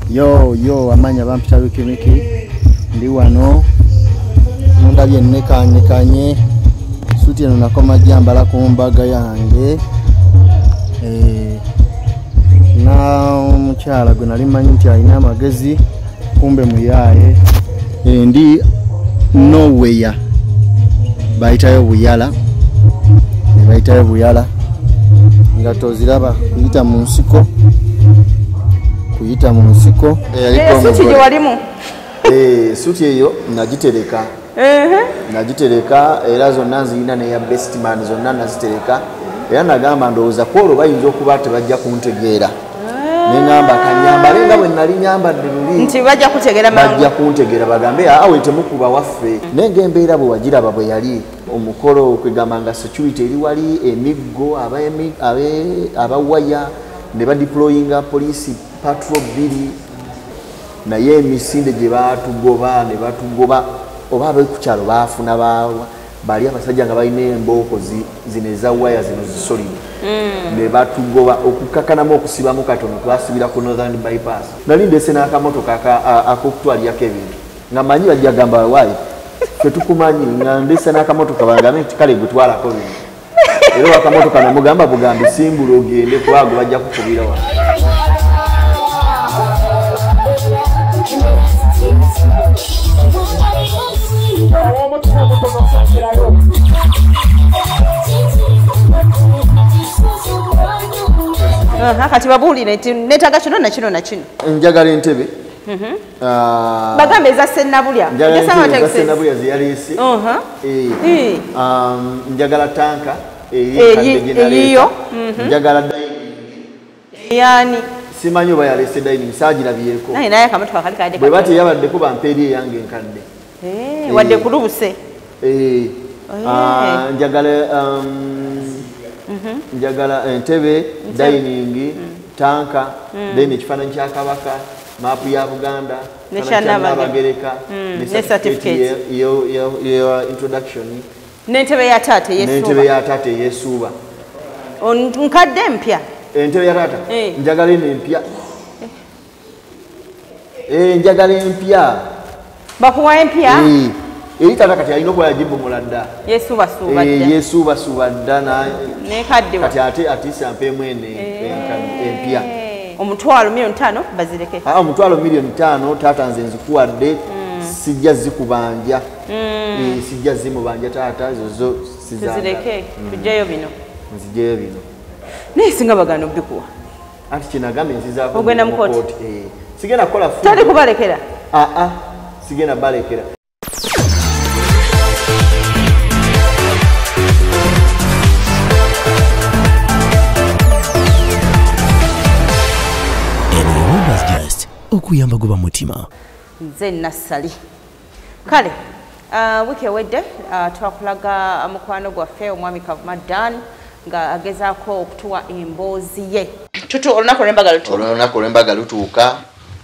Yo yo amanya bampita Ricky Micky ndi wano mundabye nnekanyekanye suti eno nakoma jambala ku mbaga yange na omukyala gwe nali mmanyi nti alina amagezi kumbe muyaaye ndi nowhere bayitayo buyala ne bayitayo buyala nga toziraba kuyita mu nsiko kuyita mu nsiko suti gye walimu suti eyo nagitereka nagitereka era zonna nzirina neya best man zonna nazitereka era nagamba ndowooza kwolwo bayinza okuba tebajja kuntegeera neŋŋamba kanyambale nga bwe nali nyambadde luli nti bajja kutegeera mangu bajja kuntegeera bagambe awe temukuba waffe naye ng'embeera bwe wagiraba bwe yali omukolo kwegamba nga security eri wali emiggo abawaya ne badeployinga poliisi patrol bbiri naye emisinde gye baatugoba ne batugoba oba ab'ekukyalo baafuna baawa bali abasajja nga balina embooko zino eza waya zino zisolid ne batugoba okukakanamu okusibamu katono twasibira ku Northern Bypass nali ndese n'akamotoka ak'okutwalirako ebintu nga manyi bajja gamba waayi ffe tukumanyi nga ndese n'akamotoka bagambe nti kale gwe twalako bino era wakamotoka namugamba bugambi simbula ogende kubago bajja kukubira wano. Kati babuulire nti neetaaga kino na kino na kino. Njagala entebe. Bagambe eza Sennabulya. Njagala Sennabulya ze yaleese. Njagala tanka eyiyo. Njagala dining. Yani simanyi oba yaleese dining saagirabyeko. Naye akamotoka kali kadde. Bwe bati yabaddeko bampeeri eyange enkadde. Wadde kulubuse. Njagala njagala entebe, dining, tanka, then ekifaananyi kya Kabaka, maapu ya Buganda, Nnabagereka, ne certificate ya introduction, n'entebe ya taata ey'essuuba. N'entebe ya taata ey'essuuba. Nkadde empya. Entebe ya taata? Njagala eno empya. Njagala empya. Bakuwa empya? Eri taata kati alina okuba yagibomola dda. Yesuubasuuba dda. Yesuubasuuba dda nekadde kati ate atiisa ampeemu eno empya. Omutwalo 5,000,000 bazireke. Omutwalo 5,000,000 taata nze nzikuwadde sijja zikubanja. Sijja zimubanja taata ezo zo sizireke tujjayo bino. Nzijjayo bino. Naye singa bagaana obikuwa. Anti kyenagambye nzizaako ogenda mu kooti. Sigenda kukola fu. Tali kubalekera. Sigenda balekera. Okuyamba guba mutima. Nze Nassali. Kale, wiki ewedde twakulaga mukwano gwaffe omwami Kavuma Dan nga agezaako okutuwa emboozi ye. Tutu olunaku olw'embaga lutuuka. Olunaku olw'embaga lutuuka,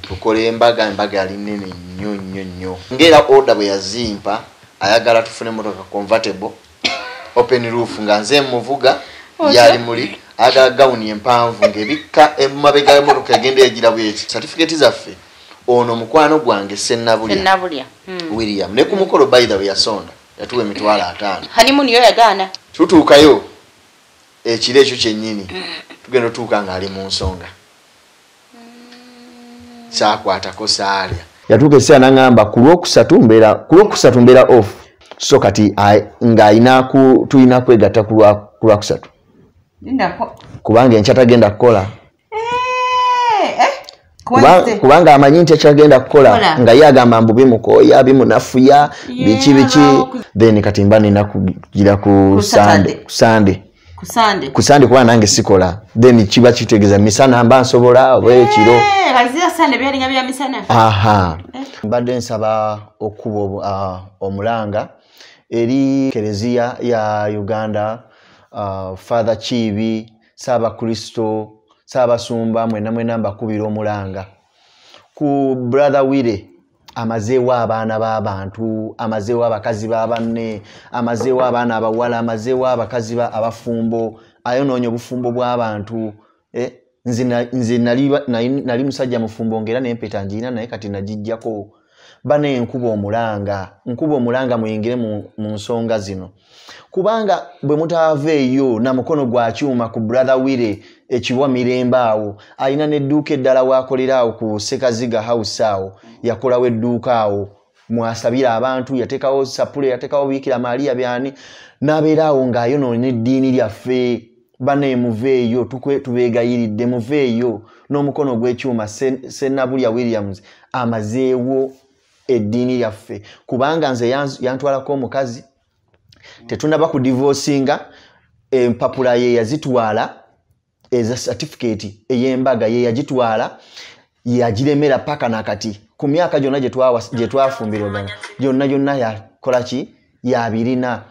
tukola embaga, embaga yali nnene nnyo nnyo nnyo. Ng'era order bwe yazimpa, ayagala tufune emmotoka convertible, open roof nga nze mmuvuga, yali muli. Ayagala gawuni empanvu ng'ebikka emabega y'emmotoka egenda egira bw'eti. Certificate zaffe ono mukwano gwange Sennabulya William ne ku mukolo by the way yasonda yatuwa 500,000. Honeymoon yo yagaana. Tutuukayo ekiro ekyo kyennyini tugenda otuuka ng'ali mu nsonga. Saakwatako saalya. Yatuuka ekiseera n'aŋŋamba ku lwokusatu mbeera off. So kati ng'alina tulina kwegatta ku lwakusatu. Kubanga enkya tagenda kukola. Kubanga amanyi nti ekyagenda kukola nga ye agamba mbu bimukooya bimunafuya biki biki then kati mba nina kugira ku Sunday. Ku Sunday kuba nange sikola then kiba kitegeeza misana mba nsobola oba ekiro. Mbadde nsaba okuba omulanga eri Kereziya ya Uganda, Father Chibi, Ssaabakristo, Ssaabasumba mwenna mwenna mbakubira omulanga. Ku Brother Wire amazeewo abaana b'abantu, amazeewo abakazi b'abanne, amazeewo abaana abawala, amazeewo abakazi abafumbo, ayonoonya obufumbo bw'abantu. Nze nali musajja mufumbo ngera n'empeta njirina, naye kati nagijjako. Bane nkuba omulanga muyingire mu nsonga zino, kubanga bwe mutaaveeyo na mukono gwa kyuma ku Brother Wire ekiwa mirembe awo, alina n'edduuka eddala waakolera awo ku Sekaziga House awo, yakolawo edduuka awo mwasabira abantu, yateekawo sapule, yateekawo Bikira Maria byani, n'abeera awo ng'ayonoona eddiini lyaffe. Bane muveeyo, tubeegayiridde muveeyo n'omukono gw'ekyuma. Sennabulya Williams amazeewo eddiini lyaffe, kubanga nze yantwalako omukazi, tetunaba kudivosinga, empapula ye yazitwala, eza certificate ey'embaga ye yagitwala, yagiremera paka nakati. Ku myaka gyonna gye twafumbirwagana gyonna gyonna yakola ki, yabirina.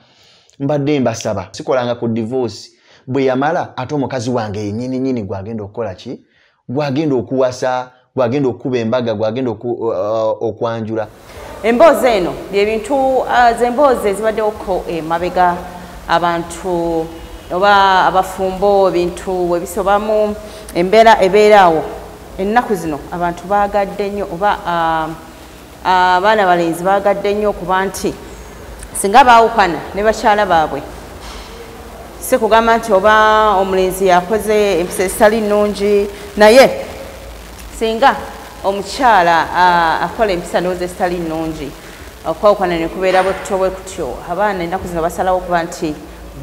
Mbadde mbasaba, sikolanga ku divorce. Bwe yamala ate omukazi wange yennyini nnyini gwagenda okukola ki, gwagenda okuwasa, gwagenda okukuba embaga, gwagenda okwanjula. Emboozi eno byebintu z'emboozi ezibaddewoko emabega, abantu oba abafumbo ebintu ebisobamu, embeera ebeeraawo. Ennaku zino abantu baagadde nnyo, oba abaana balenzi baagadde nnyo okuba nti singa baawukana ne bakyala baabwe, si kugamba nti oba omulenzi yakoze empisa ezitali nnungi, naye singa omukyala akola empisa ndowooza ezitali nnungi, okwawukana ne kubeera bwe kutyo bwe kutyo, abaana ennaku zino basalawo okuba nti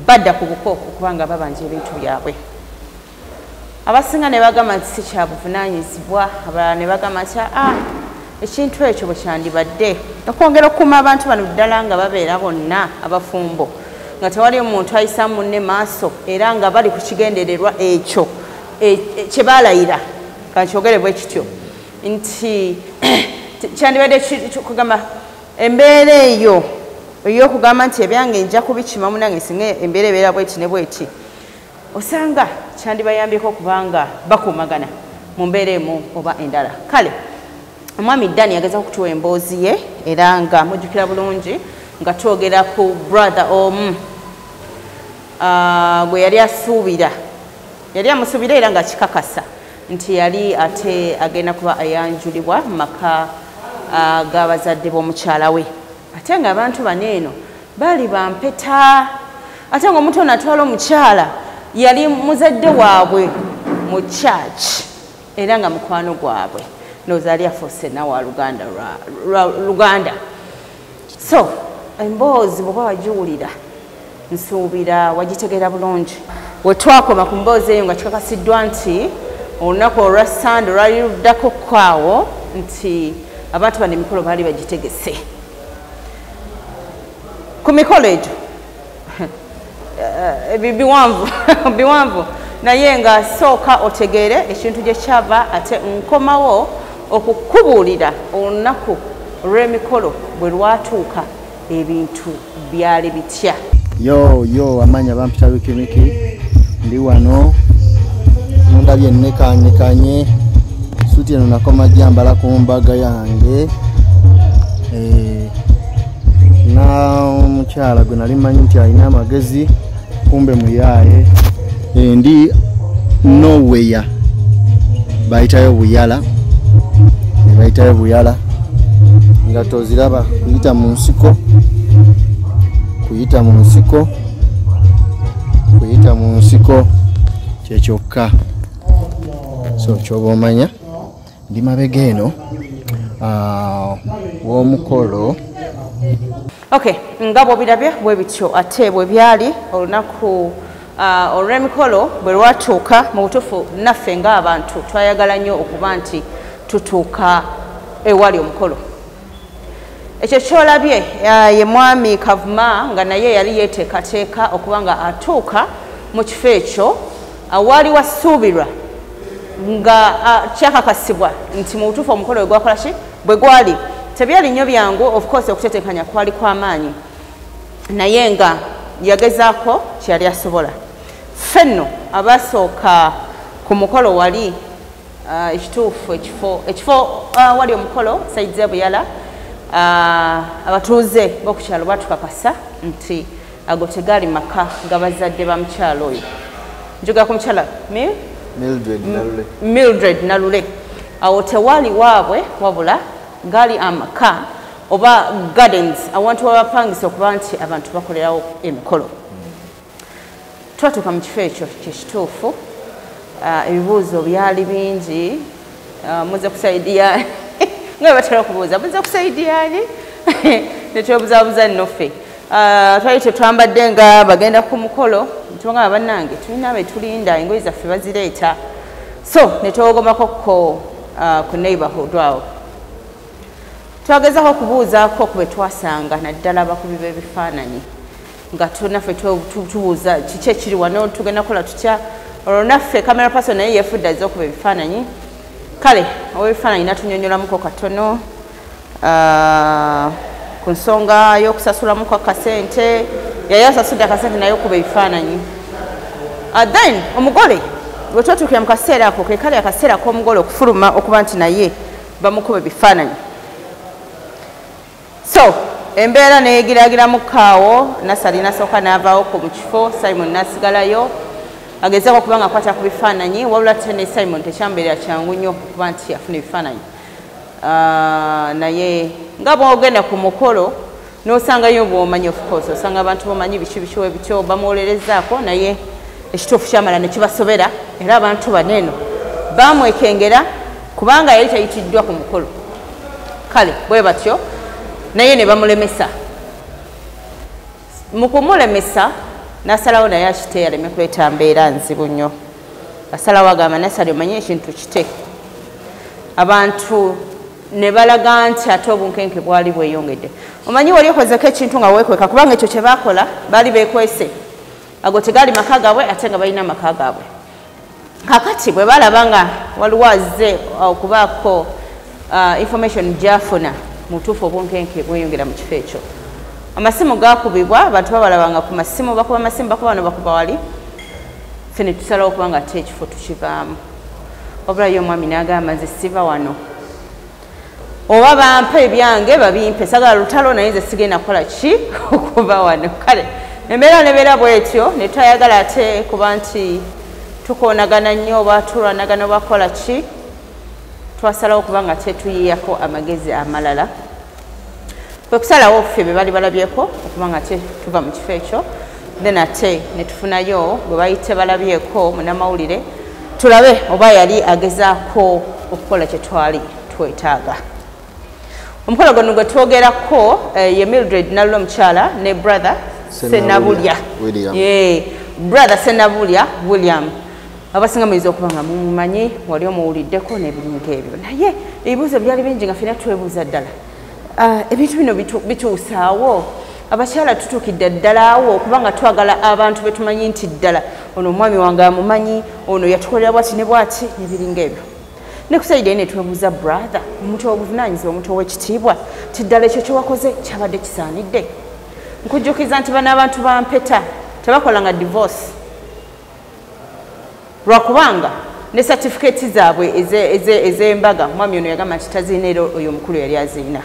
badda ku buko okubanga babanja ebintu byabwe. Abasinga ne bagamba nti si kya buvunaanyizibwa, abalala ne bagamba nti ekintu ekyo bwe kyandibadde okwongera okukuuma abantu bano ddala nga babeera bonna abafumbo, nga tewali omuntu ayisa munne maaso, era nga bali ku kigendererwa ekyo kye baalayira. Kankyogere bwe kityo nti kyandibadde kugamba embeera eyo ey'okugamba nti ebyange nja kubikima munange singa embeera ebeera bweti ne bweti, osanga kyandibayambyeko okubanga bakuumagana mu mbeera emu oba endala. Kale omwami Dani yagezaako okutuwa emboozi ye, era nga mujjukira bulungi nga twogera ku brother omu gwe yali asuubira, yali amusuubira era nga kikakasa nti yali ate agenda kuba ayanjulibwa mu maka g'abazadde b'omukyala we, ate nga abantu bano eno baali bampeta, ate ng'omuntu ono atwala omukyala yali muzadde waabwe mu church era nga mukwano gwabwe, ndowooza yali afuuse nawa Luganda Luganda. So emboozi bw'oba wagiwulira nsuubira wagitegeera bulungi. We twakoma ku mboozi eyo nga kikakasiddwa nti olunaku olwa Sande olwali luddako kwawo nti abantu bano emikolo baali bagitegese. Ku mikolo egyo biwanvu biwanvu, naye nga sooka otegeere ekintu gye kyava, ate nkomawo okukubuulira olunaku olw'emikolo bwe lwatuuka ebintu byali bitya. Yo amanya bampita Wiki, ndi wano mundabye nnekanyekanye, suti eno nakoma gyambala ku mbaga yange, na omukyala gwe nali mmanyi nti alina amagezi kumbe muyaaye. Ndi nowhere, bayitayo buyala, bayitayo buyala nga toziraba, kuyita mu nsiko, kuyita mu nsiko, kuyita mu nsiko kyekyokka. So kyoba omanya ndi mabega eno w'omukolo. Okay, nga bw'obirabye bwe bityo ate bwe byali olunaku olw'emikolo bwe lwatuuka. Mu butuufu naffe ng'abantu twayagala nnyo okuba nti tutuuka ewali omukolo. Ekyo kyolabye ye mwami Kavuma nga naye yali yeeteekateeka okuba nga atuuka mu kifo ekyo awaali wasuubirwa nga kyakakasibwa nti mu butuufu omukolo bwe gwakola ki bwe gwali. Tebyali nnyo byangu, of course okutetenkanya kwali kw'amaanyi, naye nga yagezaako kyeyali asobola. Ffe nno abasooka ku mukolo wali ekituufu ekifo wali omukolo saizi Buyala, abatuuze b'oku kyalo batukakasa nti ago tegaali maka g'abazadde ba mukyala oyo. Njogera ku mukyala Mildred Nalule. Awo tewali waabwe, wabula gali amaka oba gardens awantu wabapangisa okuba nti abantu bakolerawo emikolo. Twatuuka mu kifo ekyo kyekituufu, ebibuuzo byali bingi. Muze kusaidia nga batera okubuuza, muze kusaidiani netwebuzabuza nnoffe. Twali tetwambadde nga bagenda ku mukolo, tubanga bannange tulina be tulinda, engoye zaffe bazireeta, so netwogomako ku neighborhood awo. Twagezaako okubuuzaako ku be twasanga, naddala abakubi b'ebifaananyi, nga tunaffe tubuuza kiki ekiri wano, tugenda kukola tutya. Olwo naffe camera person naye yefudde azze okuba ebifaananyi. Kale ow'ebifaananyi natunyonnyolamuko katono ku nsonga y'okusasulamuko akasente. Yali asasudde akasente naye okuba ebifaananyi. Then omugole bwe twatuukira mu kaseera ako, ke kali akaseera k'omugole okufuluma okuba nti naye bamukuba ebifaananyi. So embeera neyegiragiramu kaawo, Nasali nasooka n'avaawo ku mu kifo, Simon n'asigalayo agezaako okuba nga akwata ku bifaananyi. Wabula ate ne Simon tekyambeerera kyangu nnyo okuba nti afuna ebifaananyi. Naye nga bw'ogenda ku mukolo n'osangayo bw'omanyi, of course osanga abantu bomanyi biki biki webityo bamuwolerezaako, naye ekituufu kyamala ne kibasobera, era abantu bano eno bamwekengera kubanga yali tayitiddwa ku mukolo. Kale bwe batyo naye ne bamulemesa. Mu kumulemesa n'asalawo naye akite aleme kuleeta mbeera nzibu nnyo. Asalawo agamba Nasali, omanye ekintu kite. Abantu ne balaga nti ate obunkenke bwali bweyongedde. Omanyi wali okozeko ekintu nga weekweka, kubanga ekyo kye baakola baali beekwese, ago tegaali maka gaabwe ate nga balina amaka gaabwe. Kakati bwe balaba nga waliwo azze okubaako information gy'afuna, mutuufu obunkenke bweyongera mu kifo ekyo. Amasimu gaakubibwa, abantu babalabanga ku masimu, bakuba amasimu, bakuba wano, bakuba wali. Ffe ne tusalawo okuba nga ate ekifo tukivaamu. Wabula ye omwami n'agamba nze siva wano, oba bampa ebyange babimpe, sagala lutalo, naye nze sigenda kukola ki okuva wano. Kale embeera nebeera bwetyo, ne twayagala ate kuba nti tukoonagana nnyo oba tulwanagana oba kukola ki, twasalawo okuba nga tetuyiyako amagezi amalala. Kwe kusalawo ffe be bali balabyeko okuba nga te tuva mu kifo ekyo, then ate ne tufunayo gwe bayite balabyeko munnamawulire, tulabe oba yali agezaako okukola kye twali twetaaga. Omukolo guno gwe twogerako ye Mildred Nalule omukyala ne brother Senabulya Brother Senabulya William. Abasinga muyinza okuba nga mumumanyi, wali omuwuliddeko n'ebintu ebyo, naye ebibuuzo byali bingi nga ffenna twebuuza ddala ebintu bino bituusaawo. Abakyala tutuukidde ddala awo okubanga twagala abantu be tumanyi nti ddala ono omwami wange amumanyi, ono yatukolera bwati ne bwati n'ebiringa ebyo. Ne kusayida ne twebuuza brother, omuntu ow'obuvunaanyizibwa, omuntu ow'ekitiibwa, ti ddala ekyo kyewakoze kyabadde kisaanidde. Nkujjukiza nti bano abantu bampeta tebakolanga divorce, lwakubanga ne certificate zaabwe ez'embaga omwami ono yagamba nti tazirina, era oyo omukulu yali azirina.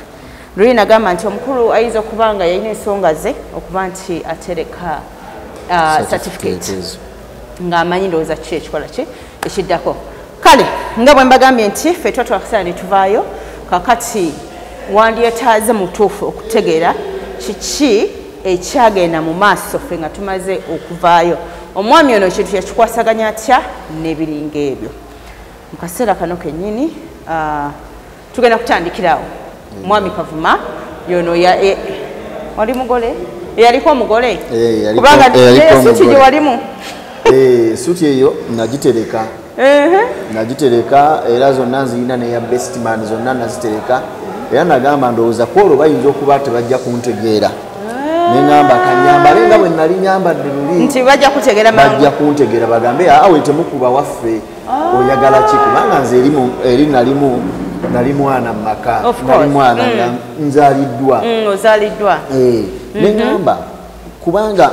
Luli nagamba nti omukulu ayinza okuba nga yalina ensonga ze okuba nti atereka certificate ng'amanyi ndowooza ki ekikola ki ekiddako. Kale nga bwe mbagambye nti ffe twatwakaseera ne tuvaayo, kakati wandyetaaze mutuufu okutegeera kiki ekyagenda mu maaso ffe nga tumaze okuvaayo. Omwami ono ekintu yakikwasaganya atya n'ebiringa ebyo. Mu kaseera kano kennyini tugenda kutandikirawo. Mwami Kavuma yono wali mugole, yaliko omugole kubanga suti gye walimu suti eyo nagitereka, nagitereka era zonna nzirina neya best man zonna nazitereka, era nagamba ndowooza kwolwo bayinza okuba tebajja kuntegeera, neŋŋamba kanyambale nga bwe nali nyambadde luli nti bajja kutegeera mangu, bajja kuntegeera bagambe awe temukuba waffe oyagala ki, kubanga nze eri nalimu nali mwana mu maka, nali mwana nga nzaaliddwa. Ozaaliddwa. Neŋŋamba kubanga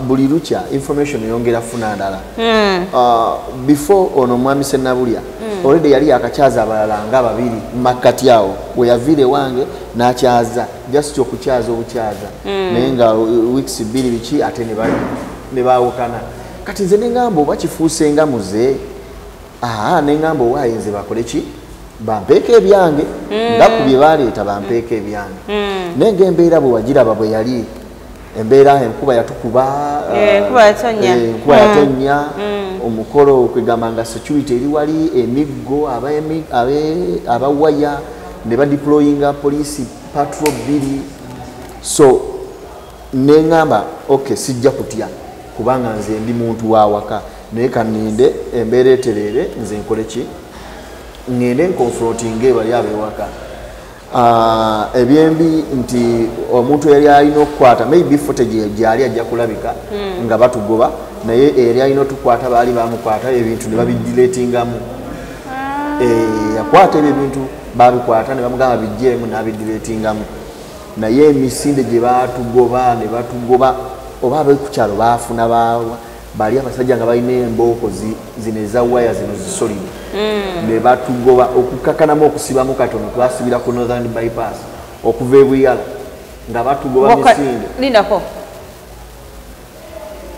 buli lukya information yongera funa ndala. Before ono mwami Sennabulya already yali akakyaza abalala nga babiri makkati awo we yaviire wange n'akyaza just okukyaza obukyaza, naye nga weeks 2 biki ate ne baawukana. Kati nze neŋŋamba oba kifuuse nga muze Nengamba owaaye nze bakole ki, bampeeko ebyange, nga ku bye baleeta bampeeko ebyange. Naye ng'embeera bwe wagiraba bwe yali embeera, enkuba yatukuba, enkuba yatonnya, omukolo kwegamba nga security eri wali, emiggo, abawaya ne badeployinga police patrol 2. So neŋŋamba okay, sijja kutya kubanga nze ndi muntu wa waka, naye kaninde embeera etereere nze nkole ki, ŋŋende nkonfrontinge bali ab'ewaka. Ebyembi nti omuntu eyali alina okukwata maybe footage gyali ajja kulabika nga batugoba, naye eyali alina otukwata baali bamukwata ebintu ne babidiletingamu. Yakwata ebyo ebintu babikwata ne bamugamba bijjeemu n'abidiletingamu. Naye emisinde gye batugoba ne batugoba, oba ab'oku kyalo baafuna bali abasajja nga balina embooko zino eza waya zino zisolid, ne batugoba okukakanamu okusibamu katono. Twasibira ku Northern Bypass okuva e Buyala nga batugoba misinde. Lindako,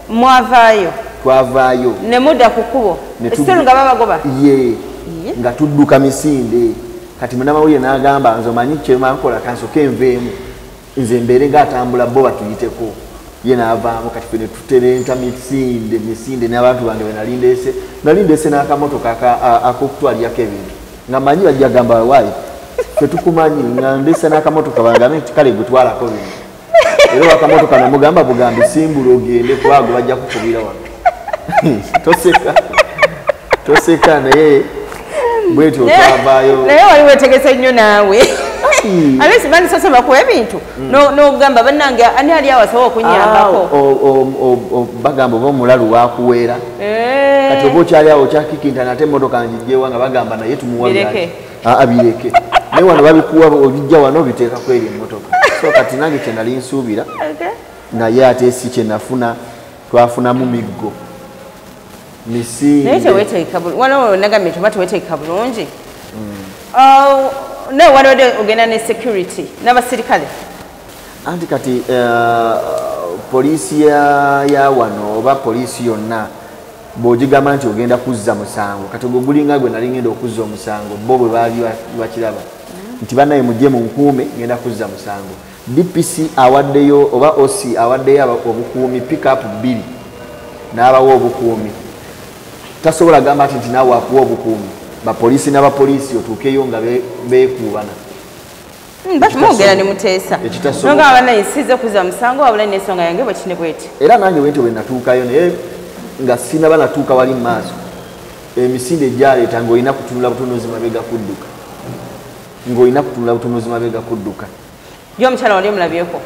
mwavaayo? Twavaayo. Ne mudda ku kkubo still nga babagoba? Ye, nga tudduka misinde. Kati munnamawulire n'agamba, nze omanyi kyemankola, kansoke nveemu nze mbeere ng'atambula, bo batuyiteko. Ye n'avaamu, kati ffe ne tuterenta misinde misinde n'abantu bange be nali ndeese. Nali ndeese n'akamotoka ak'okutwalirako ebintu nga manyi bajja gamba waayi ffe tukumanyi, nga ndeese n'akamotoka bagambe nti kale gwe twalako bino. Era wakamotoka namugamba bugambi simbula ogende kubago bajja kukubira wano. Toseka, toseka, naye bwetyo twavaayo. Naye wali wetegese nnyo naawe. Alesi bandisose bakuwa ebintu n'ogamba bannange ani ali awo asobola okunyambako? Bagamba oba omulalu wakuweera, kati oba okyali awo okyakikintana ate emotoka njijjewa nga bagamba naye tumuwa. Bireke. Bireke, naye wano babikuwa, obijja wano obiteekako eri emmotoka. So kati nange kyenali nsuubira, naye ate si kyenafuna. Twafunamu miggo, misinde. Naye teweteeka wano nagambye nti oba teweteeka bulungi. Naye waliwo ogenda ne security n'abasirikale. Anti kati poliisi ya wano oba poliisi yonna bw'ogigamba nti ogenda kuzza musango, kati ogwo gulinga gwe nali ngenda okuzza omusango, bo bwe baali bakiraba nti bannaye mujje mu nkuume, ngenda kuzza musango. DPC awaddeyo oba OC awaddeyo obukuumi, pickup 2 n'abawa obukuumi, tasobola gamba nti naawe akuwa obukuumi, bapoliisi n'abapoliisi otuukeyo nga beekuubana. Bati mwogera ne muteesa. Ekitasoboka. Nogamba bannaye size kuzza musango wabula n'ensonga yange bwe kine bweti. Era nange bwentyo bwe natuukayo, naye nga sinaba natuuka wali mu maaso, emisinde egyaleeta ng'olina kutunula butunuzi mabega kudduka, ng'olina kutunula butunuzi mabega kudduka. Yo omukyala wali omulabyeko,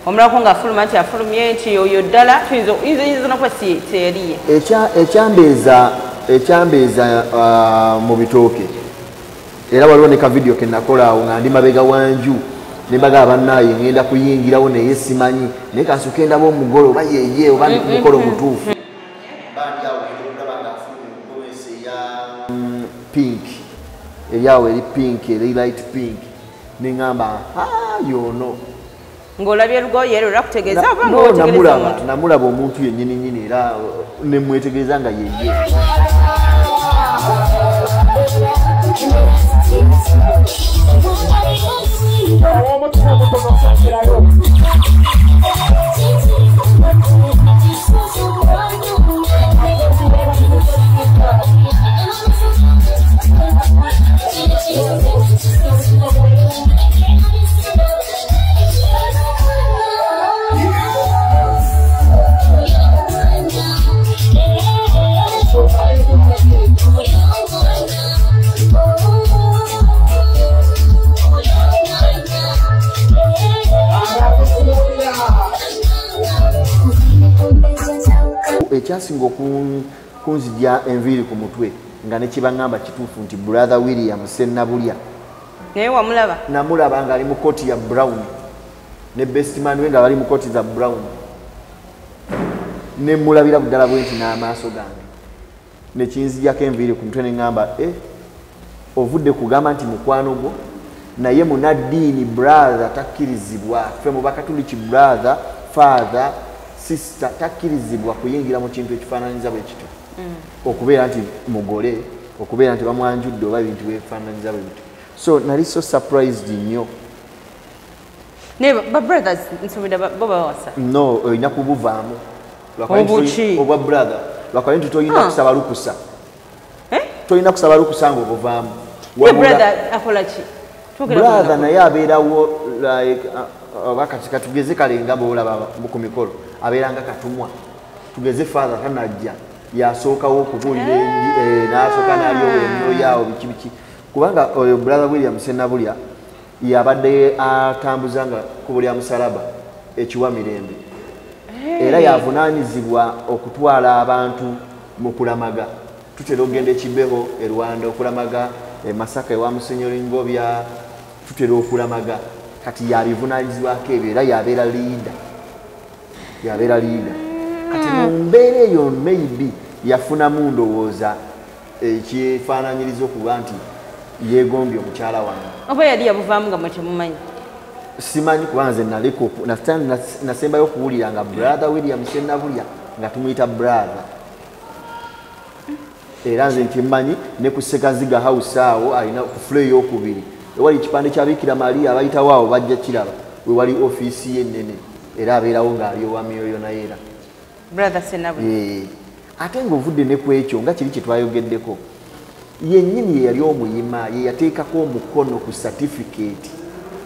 omulabako ng'afuluma nti afulumye nti oyo ddala tuyinza yinza nokuba si teyaliye? Ekyambeeza mu bitooke, era waliwo ne ka video ke nakola awo nga ndi mabega wanju ne mbagamba bannaaye ngenda kuyingirawo naye simanyi, naye kansooke ndaba omugole oba yeye oba ndi ku mukolo mutuufu. Bandi awo ngenda okulaba ng'afulumye mu gomesi eya pink, eri awo eri pink, eri light pink, neŋŋamba yoono. Ng'olabye lugoye lwo lwakutegeeza oba No, ng'otegereza namulaba. omuntu? Namulaba omuntu yennyini nyini era nemwetegereza nga yeye. Ekyasinga kunzija enviiri ku mutwe nga nekibaŋŋamba kituufu nti brother William Sennabulya. Naye wamulaba? Namulaba ng'ali mu kooti ya brown ne bestman we nga bali mu kooti za brown, nemulabira buddala bwe nti n'amaaso gange, nekinzijako enviiri ku mutwe neŋŋamba e ovudde kugamba nti mukwano gwo naye munaddiini brother takkirizibwa. Ffe mu Bakatuliki brother, father, sister takkirizibwa kuyingira mu kintu ekifaananyiza bwe kityo okubeera nti mugole. Okubeera nti bamwanjudde oba ebintu byefaananyiza bwe bityo. So nali so surprised nnyo. Naye ba brothers nsuubira bo bawasa. No, olina kubuvaamu. Obuki? Obwa brother. Lwakuba nti tolina kusaba lukusa. Tolina kusaba lukusa ng'obuvaamu. Brother akola ki? Brother naye abeerawo like oba kati katugeze kale nga bw'olaba ku mikolo abeera nga katumwa. Tugeze father tanajja yasookawo okubuulira n'asooka n'alyowa emyoyo awo biki biki. Kubanga oyo brother William Ssenabulya yabadde atambuza nga kkubo lya musalaba ekiwa mirembe. Era yavunaanyizibwa okutwala abantu mu kulamaga. Tutera okugenda e Kibeho e Rwanda okulamaga, e Masaka ewa Musenyeri Ngobya tutera okulamaga. Kati yabivunaanyizibwako ebyo era yabeera leader. Yabeera leader. Kati mu mbeera eyo maybe yafunamu ndowooza ekyefaanaanyiriza okuba nti yeegombye omukyala wange. Oba yali yabuvaamu nga mwe temumanyi? Simanyi kuba nze naliko nasembayo okuwulira nga brother William Ssenabulya nga tumuyita brother. Era nze nkimanyi ne ku Sekaziga House awo alina ku floor ey'okubiri ewali ekipande kya Bikira Maria abayitawo awo bajja kiraba we wali ofiisi ye ennene era abeerawo ng'alyowa myoyo naye era. Brother Ssenabulya. Ate ng'ovudde ne ku ekyo nga kiri kye twayogeddeko yennyini ye yali omuyima ye yateekako omukono ku certificate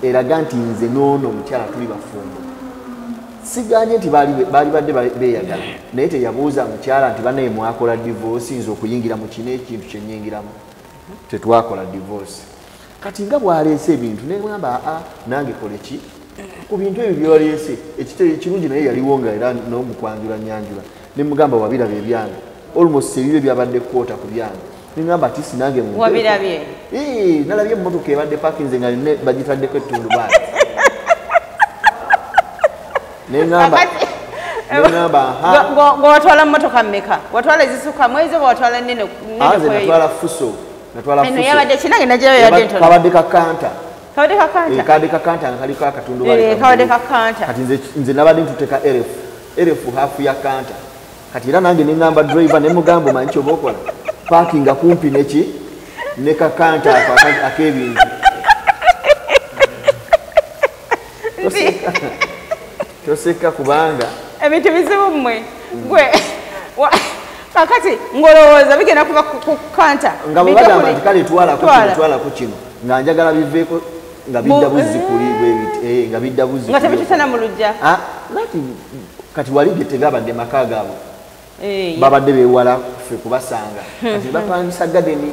eraga nti nze n'ono omukyala tuli bafumbo. Siganye nti baali badde beeyagala naye teyabuuza mukyala nti bannaye mwakola divorce nze okuyingira mu kino ekintu kye nnyingiramu. Tetwakola divorce. Kati nga bw'aleese ebintu ne ŋŋamba aa nange kole ki ku bintu ebyo by'oleese. Ekirungi naye yaliwo nga era n'omukwanjula nnyanjula ne mugamba wabiraba ebyange almost ebibyo byabadde kwota ku byange. Ne ŋŋamba ati sinange mu wabirabye. Nalabye emmotoka ebadde parkinze nga bagitaddeko ettundubaali. Ne ŋŋamba ng'owatwala mmotoka mmeka? Watwala ezisukka mu ezo oba watwala nnene? Nze natwala Fuso. Natwala Fuso. Eno yabadde ki? Nange nagirayo yabadde ntono. Kabadde ka kanta. Kabadde ka kanta? Kabadde ka kanta nga kaliko akatundubaali. Kabadde ka kanta. Kati nze nabadde ntuteka RF. RF hafu ya kanta. Kati era nange ne ŋŋamba driver ne mugamba omanyi ky'oba okola. Parkinga kumpi neki ne kakanta ak'ebintu. Toseka kubanga ebintu bizibu mmwe. Gwe kakati ng'olowooza bigenda kuba ku kanta. Nga bwe bagamba nti kale twalako kino nga njagala biveeko nga bidda buzzi kuli bwe biti nga bidda buzzi nga tebituusana mu luggya. Kati wali gye tegabadde maka gaabwe. Babadde beewala ffe kubasanga. Kati bapangisa gadeni.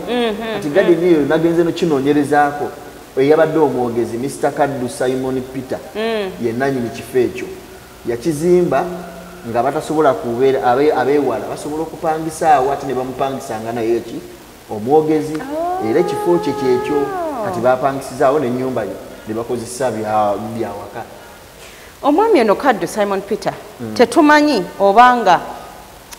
Kati gadeni eyo nagenze nokinoonyerezaako. Eyabadde omwogezi Mr. Kaddu Simon Peter ye nannyini kifo ekyo. Yakizimba nga batasobola kubeera abeewala basobola okupangisa awo ate ne bamupangisanga naye eki omwogezi era ekifo kye kyekyo kati bapangisizaawo n'ennyumba ye ne bakozesa byawaka. Omwami ono Kaddu Simon Peter tetumanyi obanga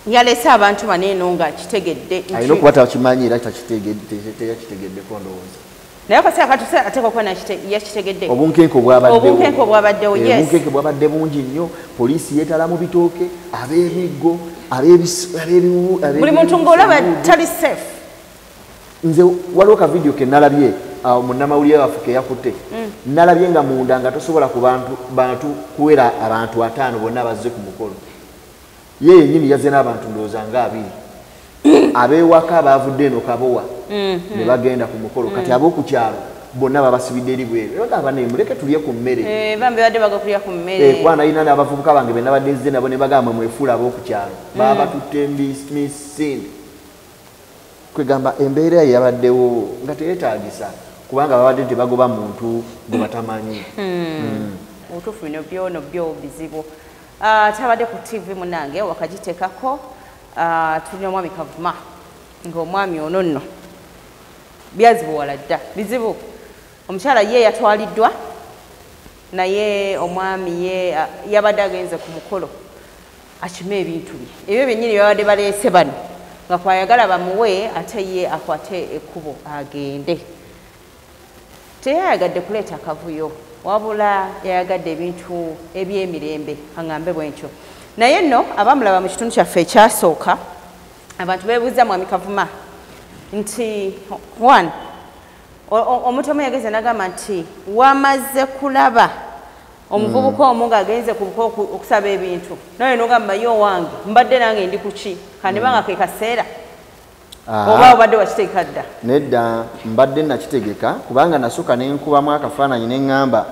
yalese abantu bano eno nga kitegedde. Alina okuba takimanyi era teyakitegeddeko ndowooza. Naye akaseera katuuse ateekwa okuba yakitegedde. Obunkenke obwabaddewo. Obunkenke obwabaddewo, yes. Obunkenke bwabadde bungi nnyo. Poliisi yeetala mu bitooke, ab'emiggo, ab'ebiwu. Buli muntu ng'olaba tali safe. Nze waliwo ka vidiyo ke nalabye munnamawulire waffe ke yakutte. Nalabye nga munda nga tosobola ku bantu kuwera abantu 5 bonna bazze ku mukolo. Ye yennyini yazze n'abantu ndowooza nga 2. Ab'ewaka baavudde eno Kabowa ne bagenda ku mukolo. Kati ab'oku kyalo bonna babasibidde eri bweru. Bagamba naye muleke tulye ku mmere. Bambi badde baga kulya ku mmere. Kuba nalina n'abavubuka bange be nabadde nzize nabo ne bagamba mwefuula ab'oku kyalo. Babatutte misinde. Kwegamba embeera yabaddewo nga teyeetaagisa kubanga babadde tebagoba muntu gwe batamanyi. Obutuufu bino byono byo bizibu. Tabadde ku TV munnange wakagiteekako. Tulina omwami Kavuma ng'omwami ono nno byazibuwala dda bizibu. Omukyala ye yatwaliddwa naye omwami ye yabadde agenze ku mukolo akime ebintu bye ebyo byennyini byabadde baleese bano nga kwayagala bamuwe ate ye akwate ekkubo agende. Teyayagadde kuleeta kavuyo wabula yayagadde ebintu eby'emirembe aŋŋambe bwe ntyo. Naye nno abamulaba mu kitundu kyaffe ekyasooka abantu beebuuza mwami Kavuma Nti one omuntu omu yageze n'agamba nti wamaze kulaba omuvubuka omu ng'agenze ku buko okusaba ebintu, naye n'ogamba yo wange mbadde nange ndi kuki, kandibanga ke kaseera. Oba obadde wakitegeka dda? Nedda, mbadde nakitegeka kubanga nasooka ne nkubamu akafaananyi ne ŋŋamba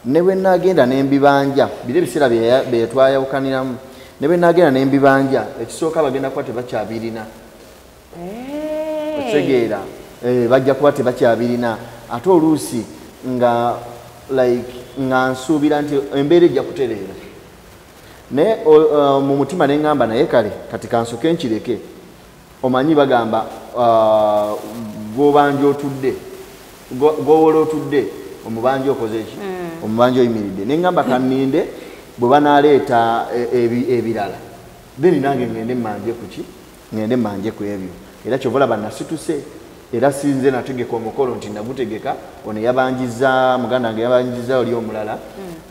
ne bwe naagenda ne mbibanja, biri ebiseera bye twayawukaniramu, ne bwe naagenda ne mbibanja, ekisooka bagenda kuba tebakyabirina. Okitegeera, bajja kuba tebakyabirina. Ate oluusi nga like nga nsuubira nti embeera ejja kutereera, naye mu mutima ne ŋŋamba naye kale kati kansooke nkireke. Omanyi bagamba gw'obanja otudde, gw'owola otudde, omubanja okoze ki? Omubanja oyimiridde. Ne ŋŋamba kanninde bwe banaaleeta ebirala, then nange ŋŋende mmanje ku ki? Ŋŋende mmanje ku ebyo. Era kyova olaba nasituse, era sinze nategeka omukolo nti nagutegeka, ono yabanjiza muganda wange, yabanjiza oli omulala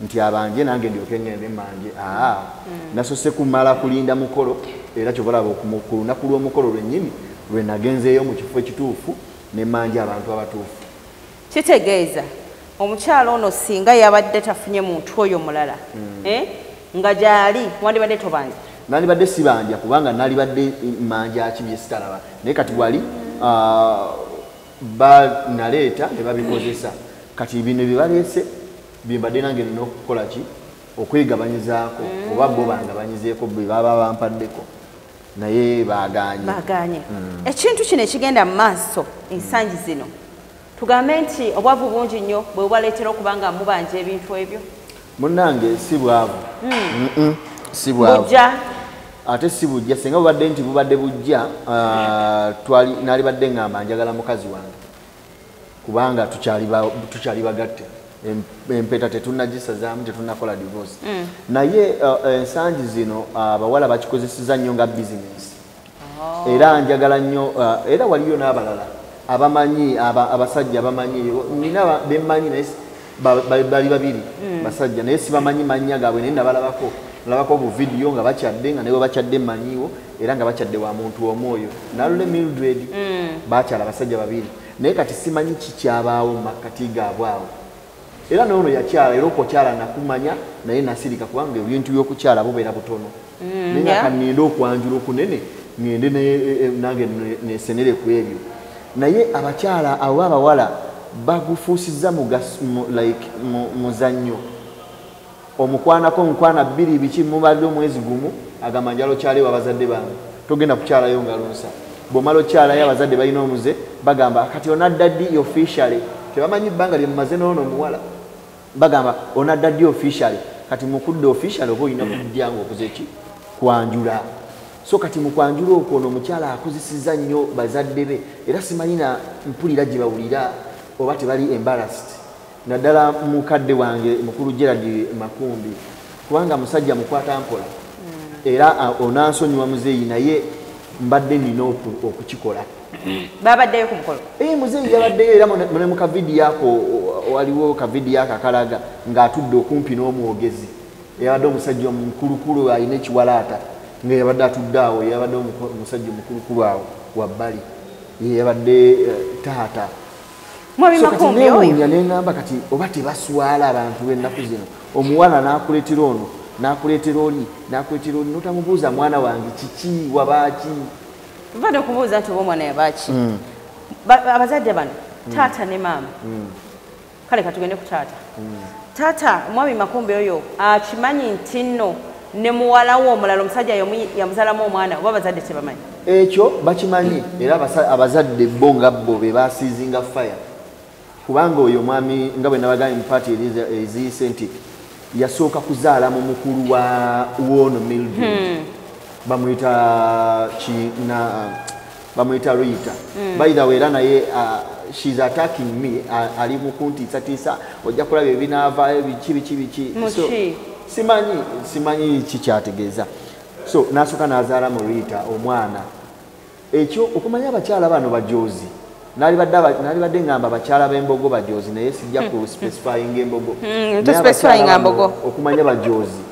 nti abanje nange ndyoke ŋŋende mmanje. Nasoose kumala kulinda mukolo, era kyova olaba ku lunaku lw'omukolo lwennyini lwe nagenzeeyo mu kifo ekituufu ne mmanja abantu abatuufu. Kitegeeza omukyala ono singa yabadde tafunye muntu oyo mulala, nga gyali wandibadde tobanja? Nandibadde sibanja kubanga nalibadde mmanja ki bye sitalaba, naye kati wali banaleeta ne babikozesa. Kati bino bye baleese bye mbadde nange nina okukola ki? Okwegabanyizaako, oba bo bangabanyizeeko bwe baba bampaddeko, naye baagaanye. Baagaanye. Ekintu kino ekigenda mu maaso ensangi zino, tugambe nti obwavu bungi nnyo bwe bubaleetera okuba nga mubanja ebintu ebyo? Munnange si bwavu. Si bwavu. Bujja. Ate si bujja, singa bubadde nti bubadde bujja, nalibadde ŋŋamba njagala mukazi wange kubanga tukyali bagatte, empeta tetunnagisazaamu, tetunnakola divorce. Naye ensangi zino abawala bakikozeseza nnyo nga bizinesi. Era njagala nnyo, era waliyo n'abalala abamanyi, abasajja abamanyi, nina bemmanyi naye bali babiri basajja, naye sibamanyi mannya gaabwe, naye nabalabako, nalabako bu vidiyo nga bakyadde, nga naye bakyadde mmanyiiwo, era nga bakyadde wa muntu omu oyo Nalule Mildred. Bakyala abasajja babiri, naye kati simanyi kikyabaawo mu makkati gaabwe awo. Era noono yakyala, era okukyala nakumanya, naye nasirika kubanga ebintu by'okukyala bubeera butono. Naye nga kanninde okwanjula okunene ŋŋende nange nesenere ku ebyo. Naye abakyala abo abawala bagufuusizza like muzannyo. Omukwanako nkwana bbiri biki, mubadde omwezi gumu, agamba njala okyalewo abazadde bange, togenda kukyalayo ngalo nsa. Bw'omala okyalayo abazadde balina omuze, bagamba kati onadda ddi officially? Tebamanyi bbanga lye mumaze n'ono omuwala, bagamba onadda ddi officially? Kati mukudda officially oba olina kujja ng'okoze ki? Kwanjula. So kati mu kwanjula okwo ono omukyala akozesezza nnyo bazadde be, era simanyi na mpulira gye bawulira oba tebali embarrassed, naddala mukadde wange mukulu Gerald Makumbi, kubanga musajja mukwata mpola, era onansonyiwa muzeeyi, naye mbadde nina okukikola. Babaddeyo ku mukolo? Muzeeyi yabaddeyo, era ne mu kavidiyo ako waliwo kavidiyo ako akalaga ng'atudde okumpi n'omwogezi, yabadde omusajja omukulukulu alina ekiwalaata, nga yabadde atudde awo, yabadde omusajja omukulukulu awo wabbali, yabadde taata. Mwami Makumbi oyo ne ŋŋamba kati oba tebaswala abantu b'ennaku zino, omuwala n'akuleetera ono, n'akuleetera oli, n'akuleetera oli, n'otamubuuza mwana wange kiki, wabaaki? Tuvadde okubuuza nti oba omwana yabaaki. Abazadde bano taata ne maama, kale katugende ku taata. Taata Mwami Makumbi oyo akimanyi nti nno ne muwala we omulala omusajja yamuzaalamu omwana, oba abazadde tebamanyi? Ekyo bakimanyi, era abazadde bo nga bo be basiizinga fire, kubanga oyo omwami nga bwe nabagambye mu paati eziyise nti yasooka kuzaala mu mukulu wa woono Mildred, bamuyita bamuyita Rita. By the way, era naye she's attacking me, ali mu kuntiisatiisa, ojja kulaba ebinaavaayo biki biki biki. So, simanyi kikyategeeza. So n'asooka n'azaala mu Rita omwana. Ekyo okumanya abakyala bano bajozi, nalibadde ngamba abakyala b'embogo bajozi, naye sijja ku specifying embogo. Tospecifyinga mbogo. Okumanya bajozi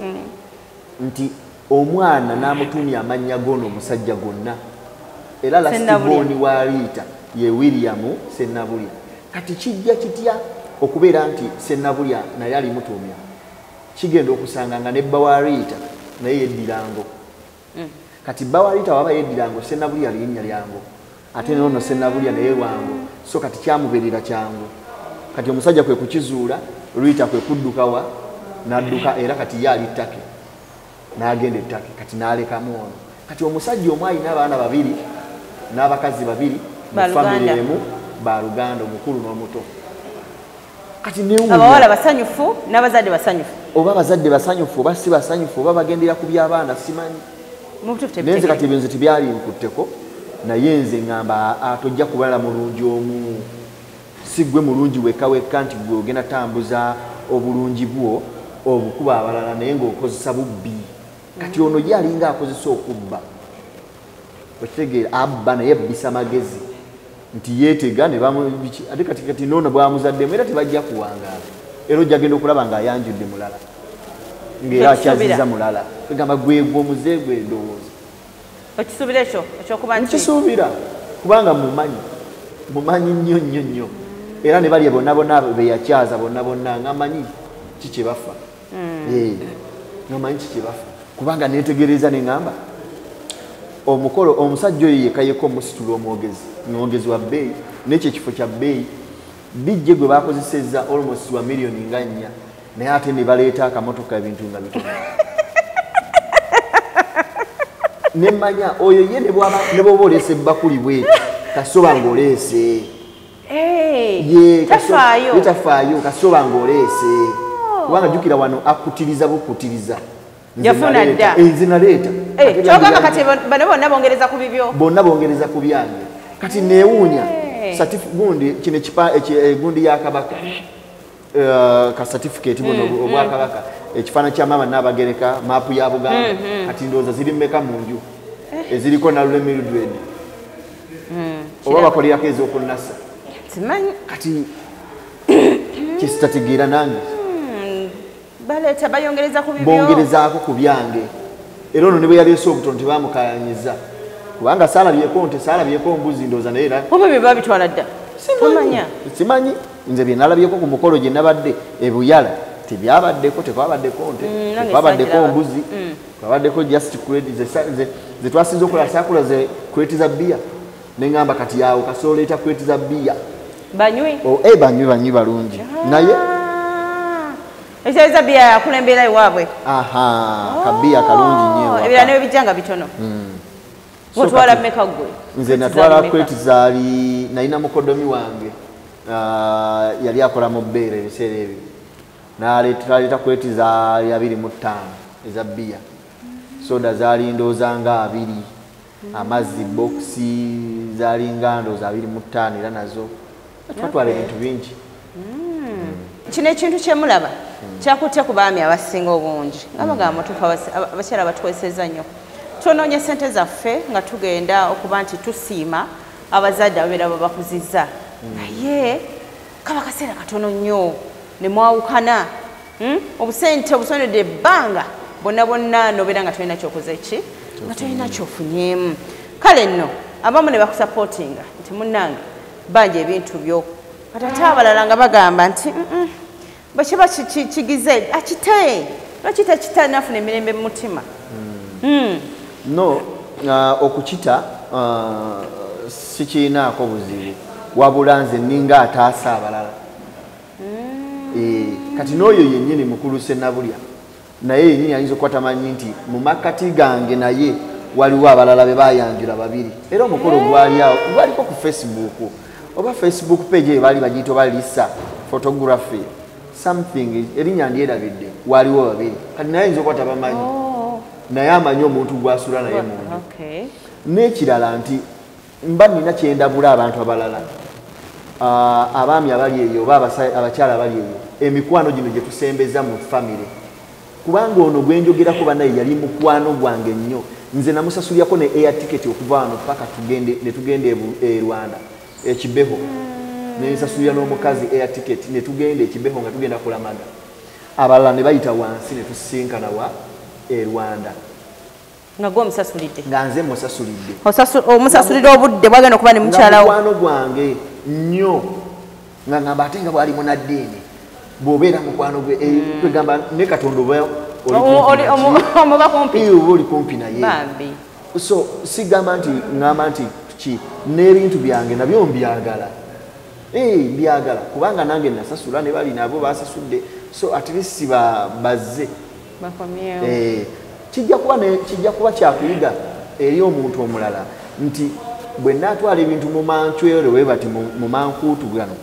nti omwana n'amutuumya amannya g'ono omusajja gonna. Era last born wa Rita ye William Sennabulya. Kati kijja kitya okubeera nti Sennabulya naye ali Mutumya? Kigenda okusanga nga ne bba wa Rita naye yeddirango. Kati bba wa Rita waba yeddirango, Sennabulya linnya lyango, ate nono Sennabulya naye wango, so kati kyamubeerera kyangu. Kati omusajja kwe kukizuula, Rita kwe kuddukawa n'adduka, era kati ye ali ttake, n'agenda ettake, kati n'alekamu ono. Kati omusajja omu alina abaana babiri n'abakazi babiri mu Baluganda. Famire emu, baluganda, omukulu n'omuto. Kati newuunya. Abawala basanyufu n'abazadde basanyufu. Oba abazadde basanyufu oba si basanyufu, oba bagendera ku by'abaana, simanyi. Mu butuufu Naye nze kati tebitegeera. Ebyo nze tebyali nkutteko, naye nze ŋŋamba tojja kubala mulungi omu, si gwe mulungi wekka wekka nti gwe ogenda tambuza obulungi bwo obukuba abalala, naye ng'okozesa bubbi. Kati ono ye alinga akozesa okubba, okitegeera? Abba naye abbisa magezi nti yeetega ne biki. Ate kati noono bwamuzaddemu era tebajja kuwangaala, era ojja genda okulaba ng'ayanjudde mulala, ng'era akyaziza mulala. Egamba gwegwe omuze gwe ndowooza. Okisuubira ekyo ekyokuba nti Nkisuubira kubanga mumanyi nnyo nnyo nnyo, era ne balya bonna bonna be yakyaza bonna bonna nga manyi ki kye bafa. Eh, nga manyi ki kye bafa, kubanga netegereza neŋŋamba omukolo omusajja oyo yekka yekka omusitula omwogezi wa bbeeyi, nekyo ekifo kya bbeeyi. DJ gwe bakozesezza almost wa miliyoni nga 4, naye ate ne baleeta akamotoka, ebintu nga bitono. Nemanya oyo ye ne bw'oba oleese ebbakuli bweti, kasoba ng'oleese. Hey, Ye tafaayo. Ye tafaayo, kasoba ng'oleese, kubanga jjukira wano akutiriza bukutiriza. Nze Yafuna naleeta. dda. Eh, nze naleeta. Eh, Ate kyogamba byange kati bano bonna bongereza ku bibyo. Bonna bongereza ku byange. Kati neewuunya gundi kino ekipa gundi ya Kabaka, ka certificate buno obwakabaka, ekifaananyi kya Maama Naabagereka, maapu ya Buganda. Kati ndowooza ziri mmeka mu nju eziriko Nalule Mildred, oba bakolerako ez'okunasa? Simanyi. Kati kyesitategeera nange. Baleeta bayongereza ku bibyo. Bongerezaako ku byange, era ono ne bwe yaleese obutono tebamukayanyiza, kubanga saalabyeko nte, saalabyeko mbuzi, ndowooza naye era Oba bye babitwala dda. Tomanya. Simanyi, nze bye nalabyeko ku mukolo gye nabadde ebuyala tebyabaddeko, tekwabaddeko nte, Nange tekwabaddeko saagiraba. mbuzi, kwabaddeko just crate ze twasinze okola sakula ze crate za bbiya. Neŋŋamba kati awo kasooleeta crate za bbiya. Banywi. Oh, eh, banywi balungi naye. Ekyaliza bbiya yakulembera ewaabwe. Aha, kabiya kalungi nnyo ewaka. Ebirala ne bijja nga bitono. So Watwala kati mmeka ggwe? Nze Crate natwala zaali mmeka? Crate zaali, nalina mukodomi wange, yali akola mu bbeera ebiseera ebyo, naleeta crate zaali 25 eza bbiya, soda zaali ndowooza nga 20, amazzi bokisi zaali nga ndowooza 25, era nazo twatwala ebintu bingi. Kino ekintu kyemulaba kyakutte ku baami abasinga obungi nga bagamba mutuufu, abakyala batukozesezza nnyo, twonoonya sente zaffe nga tugenda okuba nti tusiima abazadde ababeera babakuzizza, naye kaba kaseera katono nnyo ne mwawukana. Obusente obusonedde ebbanga bonna bonna nobeera nga tolina kyokoze ki, nga tolina kyofunyeemu. Kale nno abamu ne bakusapootinga nti munnange banja ebintu byo, kati ate abalala nga bagamba nti "Mm-mm, bwe kiba kigize akite, lwaki takita nafuna emirembe mu mutima?" No, okukita sikiinaako buzibu, wabula nze ninga ataasa abalala. Eh, kati n'oyo yennyini mukulu Sennabulya naye yennyini ayinza okuba tamanyi nti mu makkati gange naye waliwo abalala be bayanjula babiri, era omukolo gwali awo gwaliko ku Facebook oba Facebook page eyo baali bagiyita oba Lisa Photography something, erinnya ndyerabidde. Waliwo babiri, kati naye ayinza okuba tabamanyi, naye amanyi omuntu gwasula naye munju. N'ekirala nti mba nina kyendabula abantu abalala, abaami abali eyo oba abakyala abali eyo, emikwano gino gye tusembeza mu famire, kubanga ono gwenjogerako bannaye yali mukwano gwange nnyo. Nze namusasulyako ne air ticket okuva wano paka tugende ne tugenda e Rwanda ekibeho, nensasulira n'omukazi air ticket ne tugenda ekibeho nga tugenda kulamaga. Abalala ne bayita wansi ne tusisinkana wa e Rwanda. Nga gwe omusasulidde. Nga nze musasulidde. Omusasulidde obudde bwagenda okuba ne mukyala wo. Mukwano gwange nnyo. Nga ngamba ate nga bw'ali munnaddiini. Bw'obeera mukwano gwe kwegamba ne Katonda oba omuba kumpi. Oba oli kumpi naye. Bambi. So sigamba nti ngamba nti ki n'ebintu byange nabyo mbyagala. Mbyagala kubanga nange nasasula ne bali nabo basasudde. So at least bazze. Bakomyewo. Kijja kuba kyakuyiga eri omuntu omulala nti bwe naatwala ebintu mu manchwero we bati mu mankuutu gano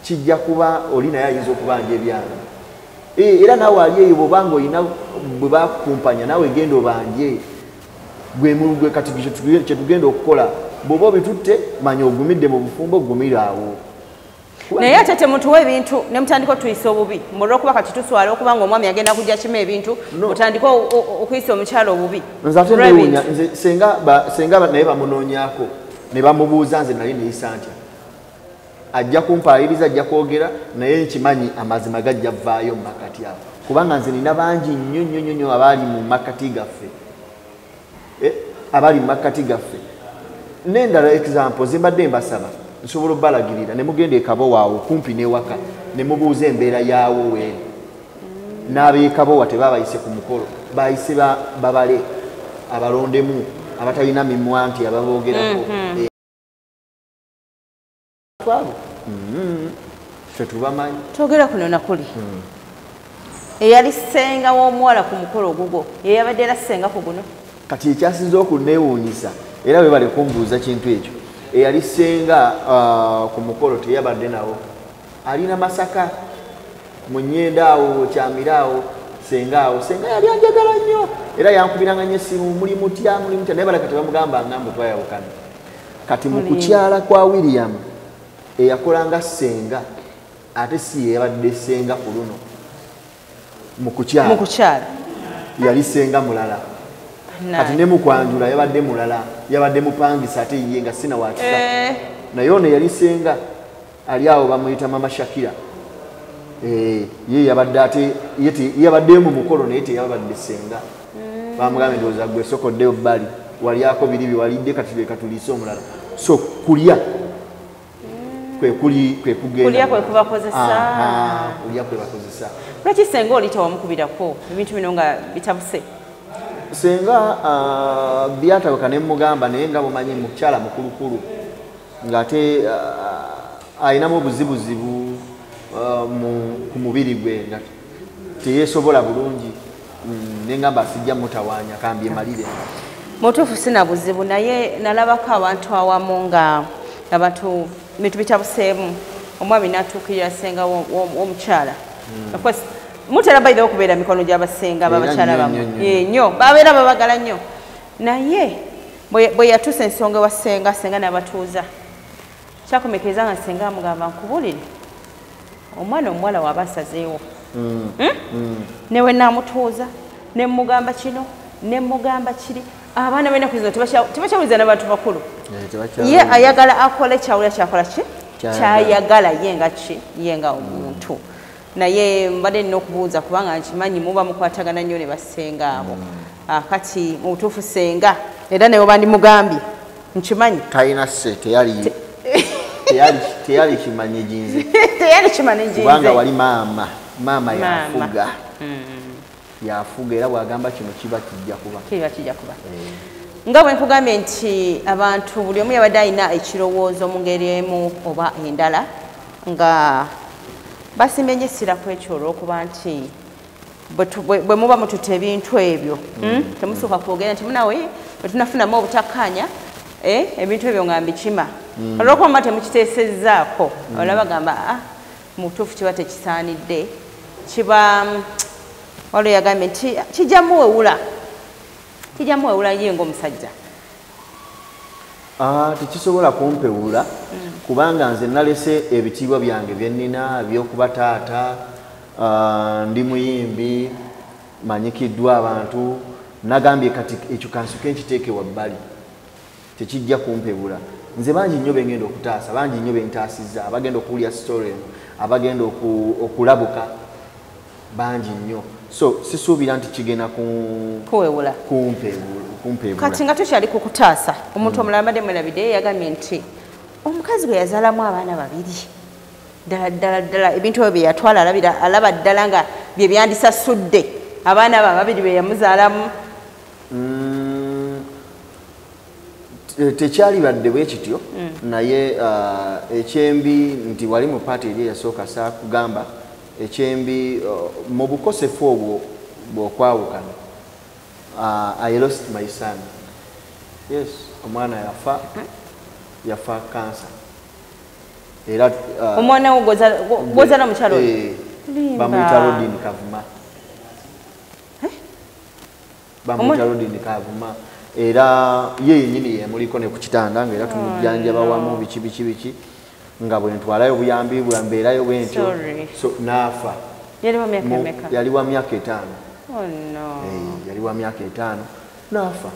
kijja kuba oli naye ayinza okubanja ebyange. Era naawe ali eyo bw'obanga olina bwe bakukumpanya naawe genda obanje gwe kati kye tugenda okukola bw'oba obitutte manya ogumidde mu bufumbo ogumire awo. Naye ate temutuwa ebintu ne mutandika otuyisa obubi olw'okuba kati tuswala okuba nga omwami agenda kujja kima ebintu otandika okuyisa omukyala obubi. Nze ate newuunya nze senga naye bamunoonyaako ne bamubuuza nze nali neeyisa ntya. Ajja kumpayiriza ajja kwogera naye nkimanyi amazima gajja vaayo mu makkati ago kubanga nze nina bangi nnyo nnyo nnyo abaali mu makkati gaffe. Abaali mu makkati gaffe. N'endala example zimbadde mbasaba nsobola obbalagirira ne mugenda e Kabowa awo kumpi n'ewaka ne mubuuza embeera yaawo weeri. N'ab'e Kabowa tebabayise ku mukolo bayise babale abalondemu abatalina mimwa nti ababoogerako. Ffe tubamanyi. Twogera kuno nakuli. Eyali ssenga w'omuwala ku mukolo ogugwo ye yabadde era ssenga ku guno. Kati ekyasinze okunneewuunyisa era webale kumbuuza kintu ekyo. Eyali ssenga ku mukolo teyabadde nawo. Alina Masaka mu Nnyenda awo Kyamira awo ssenga awo. Ssenga yali anjagala nnyo era yankubiranga nnyo essimu muli mutya muli mutya naye baleka tebamugambanga mbu twayawukana. Kati mu kukyala kwa William eyakolanga ssenga ate si ye yabadde ssenga ku luno. Mu kukyala. Mu kukyala. Yali ssenga mulala. Kati ne mukwanjula yabadde mulala yabadde mupangisa ate ye nga sina wakisa. Naye ono yali ssenga ali awo bamuyita Mama Shakira. Ye yabadde ate ye yabadde mu mukolo naye teyabadde ssenga. Bamugambye ndowooza gwe sokoddeyo bbali walyako biri bye walidde kati leka tuliise omulala. So kulya kwe kugenda. Kulya kwe kubakozesa. Kulya kwe bakozesa. Lwaki ssenga oli tewamukubirako ebintu bino nga bitabuse? Ssenga byatabuka ne mugamba naye nga mumanyi mukyala mukulukulu ng'ate alinamu obuzibuzibu ku mubiri gwe nga teyeesobola bulungi ne ngamba sijja mutawaanya kambyemalire. Mutuufu sina buzibu naye nalabako abantu awamu nga abantu bintu bitabuseemu omwami n'atuukirira ssenga w'omukyala. Of course mutera by the okubeera mikono gy'abasenga abakyala bammwe nnyo babeera babagala nnyo naye bwe yatuusa ensonga wa ssenga ssenga n'abatuuza kyakomekereza nga ssenga amugamba nkubuulire omwana omuwala w'aba asazeewo ne we naamutuuza ne mmugamba kino ne mmugamba kiri abaana b'ennaku zino tebakyawuliza n'abantu bakulu. Ye ayagala akole kyawulira kyakola ki kyayagala ye nga ki ye nga omuntu. Naye mbadde nina okubuuza kubanga nkimanyi muba mukwatagana nnyo ne bassenga abo. Kati mu butuufu ssenga era naye oba ndimugambye nkimanyi talina sse teyali kimanyiginze. Teyali kimanyiginze kubanga wali maama yafuga. Yafuga era bw'agamba kino kiba kijja kuba. Kiba kijja kuba. Nga bwe nkugambye nti abantu buli omu yabadde alina ekirowoozo mu ngeri emu oba endala nga basimbye nnyo essira ku ekyo olw'okuba nti bwe muba mututte ebintu ebyo temusooka kwogera nti munawe bwe tunafunamu obutakkaanya ebintu ebyo nga mbikima. Olw'okuba muba temukiteesezzaako olaba bagamba mu butuufu kiba tekisaanidde kiba waliwo yagambye nti kijja muwewula ye ng'omusajja. Tekisobola kumpewula kubanga nze nalese ebitiibwa byange bye nnina ebyokuba taata ndi muyimbi manyikiddwa abantu nagambye kati ekyo kansuke nkiteeke wabbali tekijja kumpewula. Nze bangi nnyo bengenda okutaasa bangi nnyo bentaasizza abagenda okuwulira story eno abagenda okulabuka Bangi nnyo. So sisuubira nti kigenda kuwewula kumpeewula. Kati nga tukyali ku kutaasa, omuntu omulala mbadde mwerabidde yagambye nti omukazi gwe yazaalamu abaana babiri ddala ddala ddala ebintu ebyo bye yatwala alaba ddala nga bye byandisasudde abaana abo ababiri be yamuzaalamu. Tekyalibadde bwe kityo, naye ekyembi nti wali mu paati eri eyasooka saakugamba ekyembi mu bukosefu obwo bw'okwawukana, I lost my son. Yes, omwana yafa kansa. Era omwana wo gw'ozaala mukyalo oyo? Bamuyita Rodin Kavuma. Bamuyita Rodin Kavuma. Era ye yennyini yemuliko ne ku kitanda nga era tumujjanjaba wamu biki biki biki nga bwe ntwalayo obuyambi bwambeerayo bwe ntyo. So n'afa. Yali wa myaka emeka? Yali wa myaka 5. Oh no. Yali wa myaka 5 n'afa.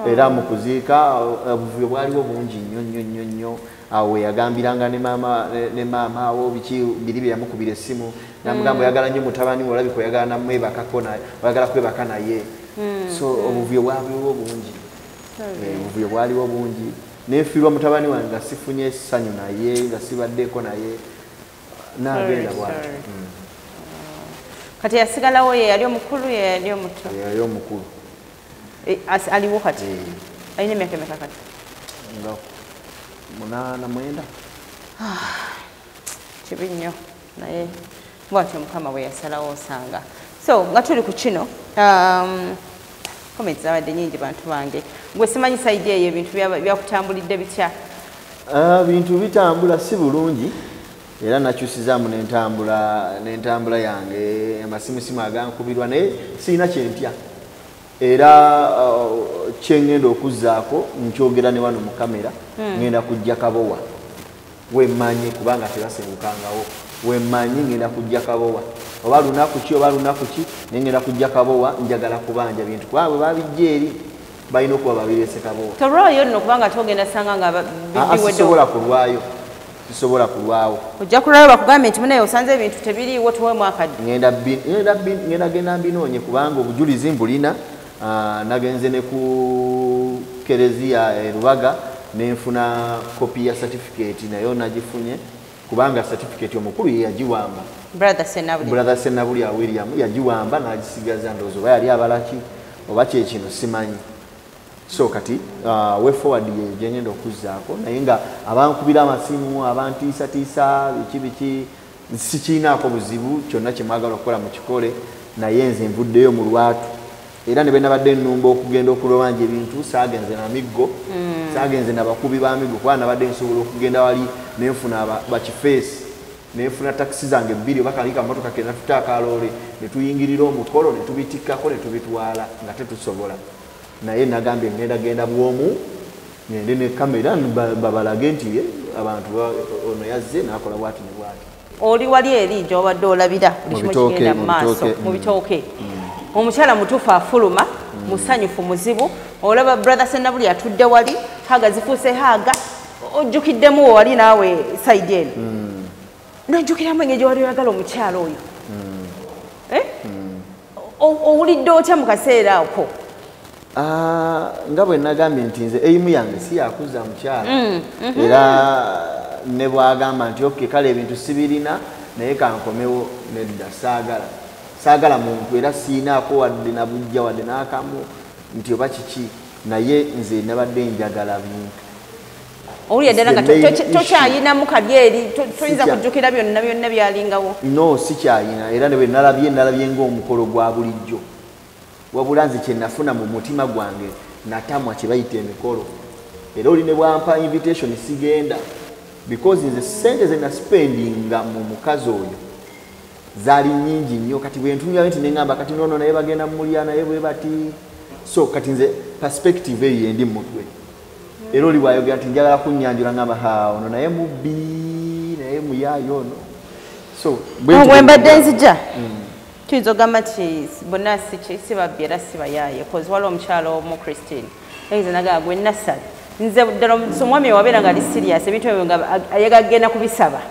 Era mu kuziika obuvuyo bwaliwo bungi nnyo nnyo nnyo nnyo. Awo yagambiranga ne maama awo biki biri bye yamukubira essimu n'amugamba oyagala nnyo mutabani we, olabika oyagala namwebakako naye, oyagala kwebaka naye. So obuvuyo bwaliwo bungi. Obuvuyo bwaliwo bungi. Neefiirwa mutabani wange nga sifunye essanyu naye, nga sibaddeko naye, n'agenda bw'atyo. Kati yasigalawo ye yali omukulu, ye yali omuto? Ye yali omukulu. Aliwo kati? Alina emyaka emeka kati? Nga 8, 9. Kibi nnyo, naye bw'atyo Mukama bwe yasalawo osanga. So nga tuli ku kino, comments zabadde nnyingi bantu bange. Gwe simanyi side eyo ebintu byakutambulidde bitya? Bintu bitambula si bulungi, era nakyusizaamu n'entambula yange, amasimusimu agankubirwa naye sirina kye ntya. Era kye ngenda okuzzaako nkyogera ne wano mu kamera, ngenda kujja Kabowa wemmanyi kubanga tebasengukangawo, wemmanyi ngenda kujja Kabowa oba lunaku ki oba lunaku ki, naye ngenda kujja Kabowa, njagala kubanja bintu kubanga bwe babijja eri balina okuba babireese Kabowa. Tolwayo nno kubanga togenda sanga nga biweddewo. Sisobola kulwayo, sisobola kulwawo. Ojja kulwayo bakugambe nti munaye osanze ebintu tebiriiwo tuweemu akadde. Ngenda genda mbinoonye kubanga obujulizi mbulina. Nagenze ne ku kereziya e Rubaga nenfuna kopi ya certificate nayo nagifunye kubanga certificate omukulu ye yagiwamba. Brother Ssenabulya William yagiwamba n'agisigaza, ndowooza oba yali abalaki oba kye kino simanyi. So kati way forward ye gye ngenda okuzzaako, naye nga abankubira amasimu abantiisatiisa biki biki sikiinaako buzibu, kyonna kye mwagala okukola mukikole, naye nze nvuddeyo mu lwatu. Era ne bwe nabadde nnumba okugenda okulobanja ebintu saagenze na miggo, saagenze na bakubi ba miggo, kuba nabadde nsobola okugenda wali nenfuna bakifeesi, nenfuna takisi zange 2 oba kali kamotoka ke natuta akaloole ne tuyingirira omukolo ne tubitikkako ne tubitwala nga tetusobola. Naye nagambye ngenda genda bw'omu ngende ne kamera babalage nti abantu ono yazze n'akola bw'ati ne bw'ati. Oli wali eri gy'obadde olabira buli kimu kigenda mu maaso mu bitooke. Omukyala mutuufu afuluma, musanyufu muzibu, olaba Brother Ssenabulya atudde wali, haga zifuuse haga, ojjukiddemu we wali naawe side eno. N'ojjukiramu engeri gy'owali oyagala omukyala oyo. Owulidde otya mu kaseera ako? Nga bwe nagambye nti nze eimu yange si yakuzza mukyala. Era ne bw'agamba nti okay kale ebintu sibirina naye kankomewo nedda, saagala. Saagala muntu era siinaako wadde na bujja wadde n'akamu nti oba kiki, naye nze nabadde njagala bintu. Owulira ddala nga tokyayinamu kali eri, toyinza kujjukira byonna byonna byalingawo? No, sikyayina, era ne bwe nalabye ng'omukolo gwa bulijjo. Wabula nze kye nafuna mu mutima gwange natamwa kye bayita emikolo. Era oli ne bwampa invitation sigenda because nze ssente ze naspendinga mu mukazi oyo zaali nnyingi nnyo. Kati bwe ntunula nti ne ŋŋamba kati noono naye bagenda mumulya naye bwe bati. So kati nze perspective eyo yendi mu mutwe. Era oli bw'ayogera nti njagala kunnyanjula ŋŋamba ha ono naye mubbi naye muyaayo ono. So bwe mbadde nzija tuyinza ogamba nti bonna si babbi era si bayaaye, cause waliwo omukyala omu Christine nze nagamba gwe Nassali nze ddala omwami wabeera nga ali serious ebintu ebyo nga ayagala kugenda kubisaba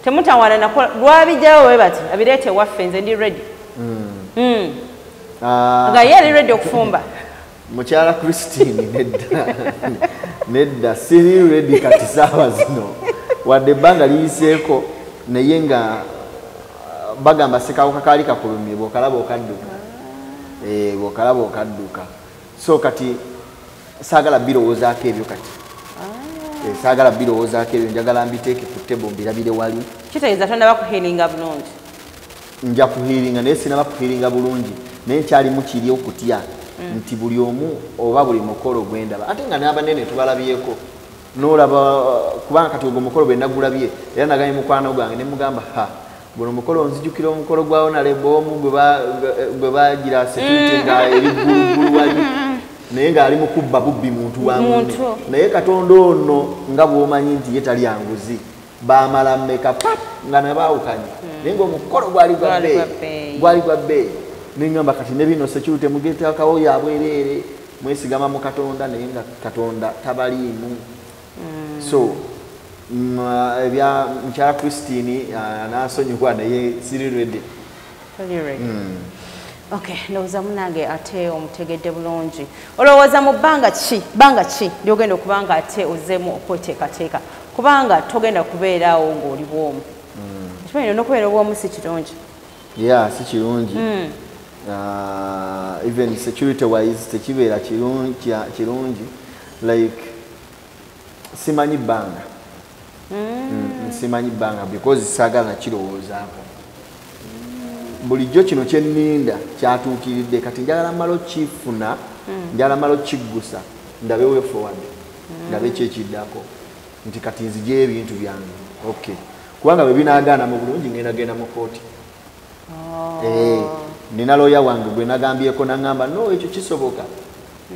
Temutawaana nakola lwabijjayo we bati abireete waffe, nze ndi ready. Nga ye ali ready okufumba. Mukyala Christine, nedda, nedda, siri ready kati saawa zino, wadde ebbanga liyiseeko, naye nga bagamba sekawuka kaali kakulumye bw'okalaba okadduka. Bw'okalaba okadduka. So kati saagala birowoozaako ebyo kati. Saagala birowoozaako ebyo, njagala mbiteeke ku table mbirabire wali. Kitegeeza tonnaba kuhealinga bulungi? Nja kuhealinga, naye sinaba kuhealinga bulungi, naye nkyalimu kiri okutya nti buli omu oba buli mukolo gwendaba, ate nga n'abanene tubalabyeko n'olaba, kubanga kati ogwo mukolo bwe nagulabye era nagambye mukwano gwange ne mugamba, ha, guno omukolo nzijukira omukolo gwa Honorable omu gwe bagira security nga eri gguluggulu wali, naye ng'ali mu kubba bubbi muntu wa munne, naye Katonda ono nga bw'omanyi nti ye talya nguzi, baamala mmeka pap nga nabaawukanye, naye ng'omukolo gwali gwa bbeeyi, gwali gwa bbeeyi. Neŋŋamba kati ne bino security mugeteekawo yabwereere, mwesigama mu Katonda, naye nga Katonda tabaliimu. So ebya mukyala Christine anaasonyiwa, naye siri ready. Okay, ndowooza munange ate omutegedde bulungi. Olowooza mu bbanga ki lyogenda okuba nga ate ozzeemu okweteekateeka, kubanga togenda kubeeraawo ng'oli bwomu? Ekimanyi n'okubeera obwomu si kirungi. Yeah, si kirungi. Even security wise tekibeera kirungi. Like simanyi bbanga, simanyi bbanga because saagala kirowoozaako. Bulijjo kino kyenninda kyatuukiridde, kati njagala mmala okifuna, njagala mmala okiggusa, ndabe way forward, ndabe ki ekiddako, nti kati nzigyeyo ebintu byange. Okay, kubanga bwe binaagaana mu bulungi ngenda genda mu kooti. Nina lawyer wange gwe nagambyeko naŋŋamba no, ekyo kisoboka,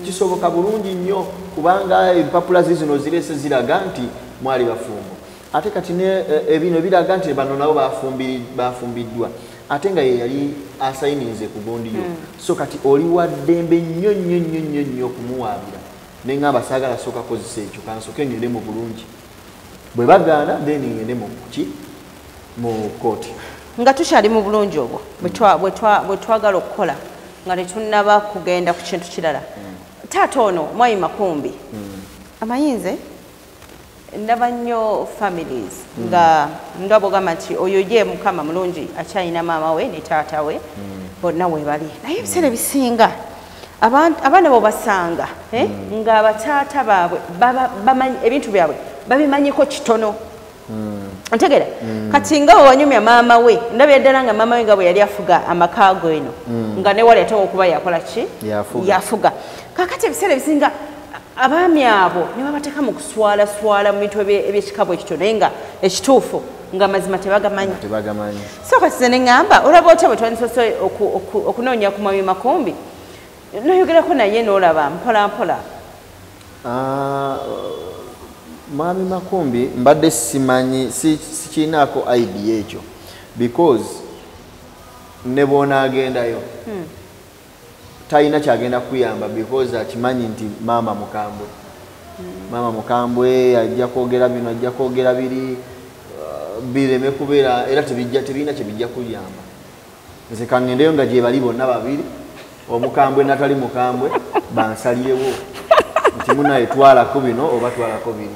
kisoboka bulungi nnyo, kubanga empapula zizino zireese ziraga nti mwali bafumbo, ate kati ebino biraga nti bano nabo bafumbiddwa, ate nga ye yali asayininze ku gundi yo. So kati oli wa ddembe nnyo nnyo nnyo nnyo nnyo okumuwaabira. Ne ŋŋamba saagala sooka kozesa ekyo, kansooke ngende mu bulungi, bwe bagaana then ngende mu ki, mu kooti. Nga tukyali mu bulungi obwo bwe twagala okukola nga tetunnaba kugenda ku kintu kirala, taata ono Mwami Makumbi, amayinze ndaba nnyo families nga bwogamba nti oyo ye Mukama mulungi akyalina maama we ne taata we bonna we bali, naye ebiseera ebisinga abaana bobasanga nga bataata baabwe bamanyi ebintu byabwe babimanyiko kitono. Ntegera kati nga wanyumya maama we, ndabye ddala nga maama we nga bwe yali afuga amaka go eno, nga ne wali ate okuba yakola ki, yafuga. Kakati ebiseera ebisinga abaami abo ne babateeka mu kuswalaswala mu bintu ebyekika bwe kityo, naye nga ekituufu nga mazima tebagamanyi. So kati nze ne ŋŋamba olaba otya bwe twandisoose okunoonya ku Mwami Makumbi noyogerako naye n'olaba mpola mpola? Mwami Makumbi mbadde simanyi, sikiinaako idea ekyo, because ne bw'onaagendayo talina kyagenda kuyamba, because akimanyi nti maama mukambwe, maama mukambwe ajja kwogera bino, ajja kwogera biri, bireme kubeera era tebirina kye bijja kuyamba. Nze kangendeyo nga gye bali bonna babiri, omukambwe natali mukambwe, bansalirewo nti munaye twalako bino oba twalako biri.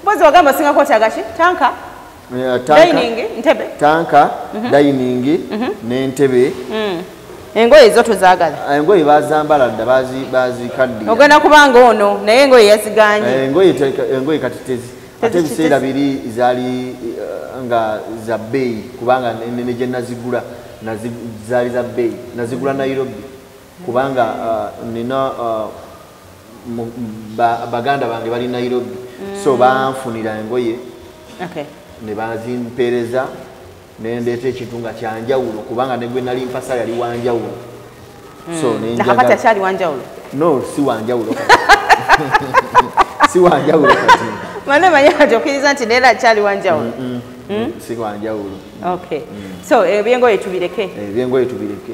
Mpozi wagamba osinga kwetaaga ki? Tanka? Dining, ntebe? Tanka, dining, n'entebe. Engoye zo tozaagala? Engoye bazambala dda, bazikaddiya. Ogenda kubanga ono naye engoye yaziganye. Engoye kati tezi, ate ebiseera biri zaali nga za bbeeyi, kubanga ne gye nazigula zaali za bbeeyi, nazigula Nairobi, kubanga nina baganda bange bali Nairobi, so banfunira engoye ne bazimpeereza, nendeeta ekintu nga kyanjawulo, kubanga ne gwe nali mpasa yali wanjawulo. So nakati akyali wanjawulo? No, si wanjawulo kati. Si wanjawulo kati. Mane manyi kati okkiriza nti neera akyali wanjawulo? Si wanjawulo. Okay. So ebyengoye tubireke? Ebyengoye tubireke.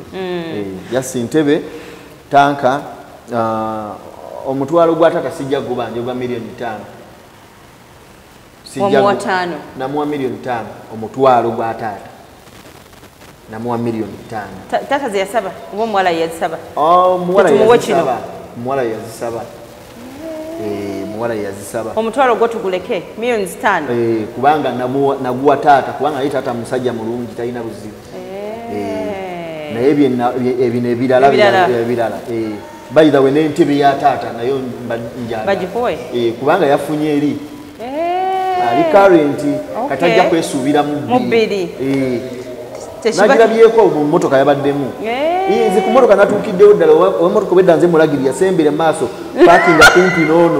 Just ntebe, tanka, omutwalo gwa taata sijja gubanja ogwa 5 million. Wamuwa 5. Namuwa milioni 5 omutwalo gwa taata. Namuwa milioni 5. Taata ze yasaba oba omuwala yazisaba? Omuwala yazisaba. Omuwala yazisaba. Muwala yazisaba. Omutwalo gwo tuguleke milioni 5. Kubanga naguwa taata, kubanga naye taata musajja mulungi talina buzibu. Naye ebino ebirala ebirala. By the way, n'entebe ya taata nayo njagala. Bagikuwe? Kubanga yafunye eri. Ali current kati ajja kwesuubira mu bbiri. Nagirabyeko mu mmotoka yabaddemu. Nze ku mmotoka natuukiddewo ddala, ow'emmotoka obwedda nze mulagirira yasembera mu maaso, paakinga kumpi n'ono.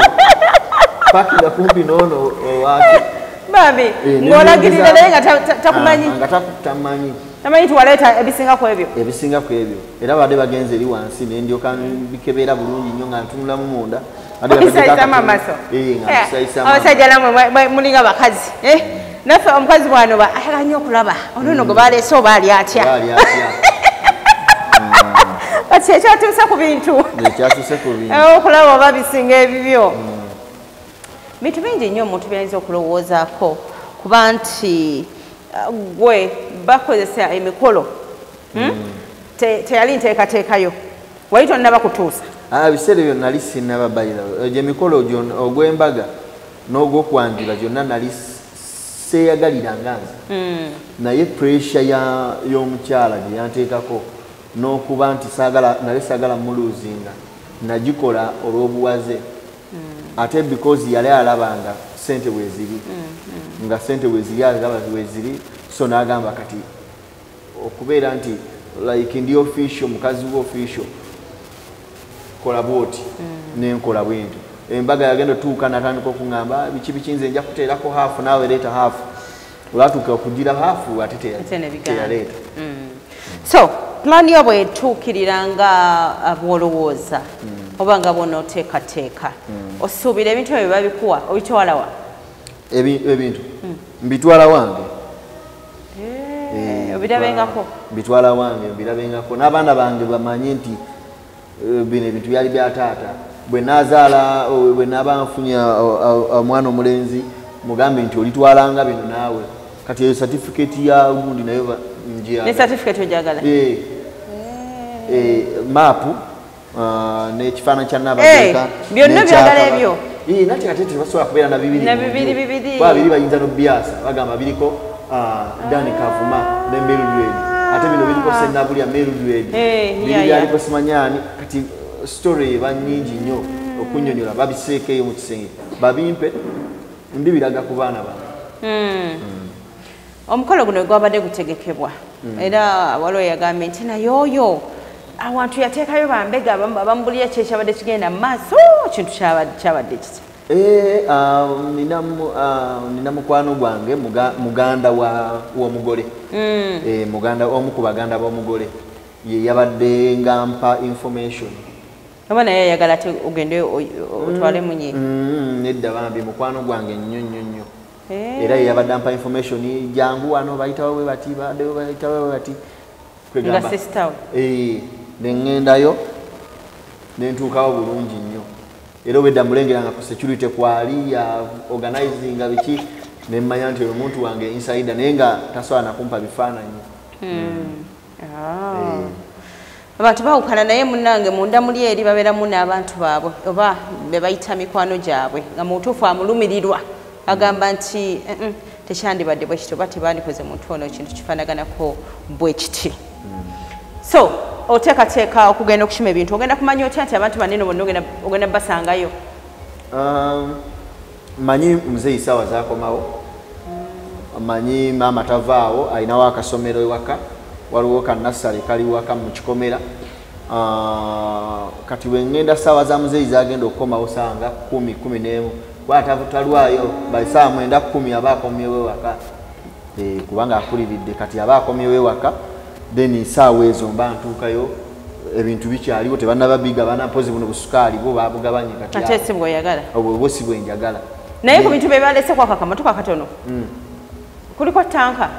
Paakinga kumpi n'ono owaki. Bambi, ng'olagirira naye nga takumanyi. Nga tamanyi. Tamanyi nti waleeta ebisinga ku ebyo. Ebisinga ku ebyo. Era badde bagenze eri wansi ne ndyoka mbikebeera bulungi nnyo nga ntunulamu munda. Obisayisaamu amaaso. Nga mbisayisaamu. Abasajja namwe mulinga bakazi. Naffe omukazi bw'anoba ayagala nnyo okulaba ono nno gwe baleese oba ali atya. Kati ekyatuuse ku bintu. Ekyatuuse ku bintu. Okulaba oba bisinga ebibyo. Bintu bingi nnyo omuntu by'ayinza okulowoozaako kuba nti gwe bakozesa emikolo teyali nteekateekayo, wali tonnaba kutuusa. Ebiseera ebyo nali sinnaba bayira. Egyo emikolo ogw'embaga n'ogw'okwanjula gyonna nali seeyagalira nga nze. Naye pressure y'omukyala gye yanteekako n'okuba nti nali saagala muluuzinga, nagikola olw'obuwaze. Ate because yali alabanga ssente weeziri, nga ssente weeziri alaba weeziri, so n'agamba kati okubeera nti like ndi official, mukazi we official, kola bw'oti nenkola bwentyo. Embaga yagenda otuuka n'atandika okuŋŋamba biki biki, nze nja kuteerako haafu naawe leeta haafu. Olwatuuka okugira haafu ate teyaleeta. So pulaani yo bw'etuukirira nga bw'olowooza oba nga bw'onooteekateeka, osuubira ebintu ebyo babikuwa obitwala wa? Ebintu mbitwala wange. Obirabengako? Mbitwala wange, mbirabengako n'abaana bange bamanye nti bino ebintu byali bya taata. Bwe nazaala, bwe naaba nfunye omwana omulenzi, mugambe nti olitwalanga bino naawe. Kati eyo certificate ya gundi nayo njagala. Ne certificate ojagala? Maapu n'ekifaananyi kya Nnaabagereka. Byonna byagala ebyo? Nati kati tebasobola kubeera na bibiri. Na bibiri bibiri. Kuba biri bayinza n'obyasa, bagamba biriko Dani Kavuma ne Mildred. Ate bino biriko Sennabulya Mildred. Biri byaliko simanyaani. Kati story eba nnyingi nnyo okunnyonnyola, babiseekeyo mu kisenge babimpe ndibiraga ku baana bange. Omukolo guno gwabadde gutegekebwa era waliwo yagambye nti naye oyo awantu yateekayo bambega abamubulira ki ekyabadde kigenda mu maaso, kintu kyabadde kiti? Nina mukwano gwange muganda w'omugole, muganda omu ku baganda b'omugole ye yabadde nga mpa information. Oba naye ayagala ate ogende otwale munye? Nedda bambi, mukwano gwange nnyo nnyo nnyo. Era ye yabadde ampa information, jangu wano bayitawo bwe bati, baddewo bayitawo bwe bati. Nga sister we? Ne ŋŋendayo ne ntuukawo bulungi nnyo. Era obwedda mulengera nga ku security kwali ya organizinga biki, ne mmanya nti oyo muntu wange insider, naye nga tasobola na kumpa bifaananyi. Abantu baawukana naye munnange munda muli eri babeeramu n'abantu baabwe oba be bayita mikwano gyabwe nga mu butuufu amulumirirwa agamba nti tekyandibadde bwe kityo oba tebandikoze muntu ono ekintu kifaanaganako bwe kiti. So oteekateeka okugenda okukima ebintu, ogenda kumanya otya nti abantu banene bonna ogenda basangayo? Manyi muzeeyi ssaawa zaakomawo, manyi maama tavaawo, alinawo akasomero ewaka, waliwo kannassale kali waka mu kikomera. Kati bwe ŋŋenda ssaawa za muzeeyi zagenda okukomawo ssaawa nga 10, 11, kuba talwayo, by ssaawa 9, 10 aba akomyewo ewaka. Kubanga akuliridde kati aba akomyewo ewaka, then ssaawa ezo mba ntuukayo ebintu bikyaliwo tebannaba bigabana, mpozi buno busukaali bwo babugabanye kati ate si bw'oyagala. Obwo si bwe njagala. Naye ku bintu bye balese kwako akamotoka akatono kuliko tanka?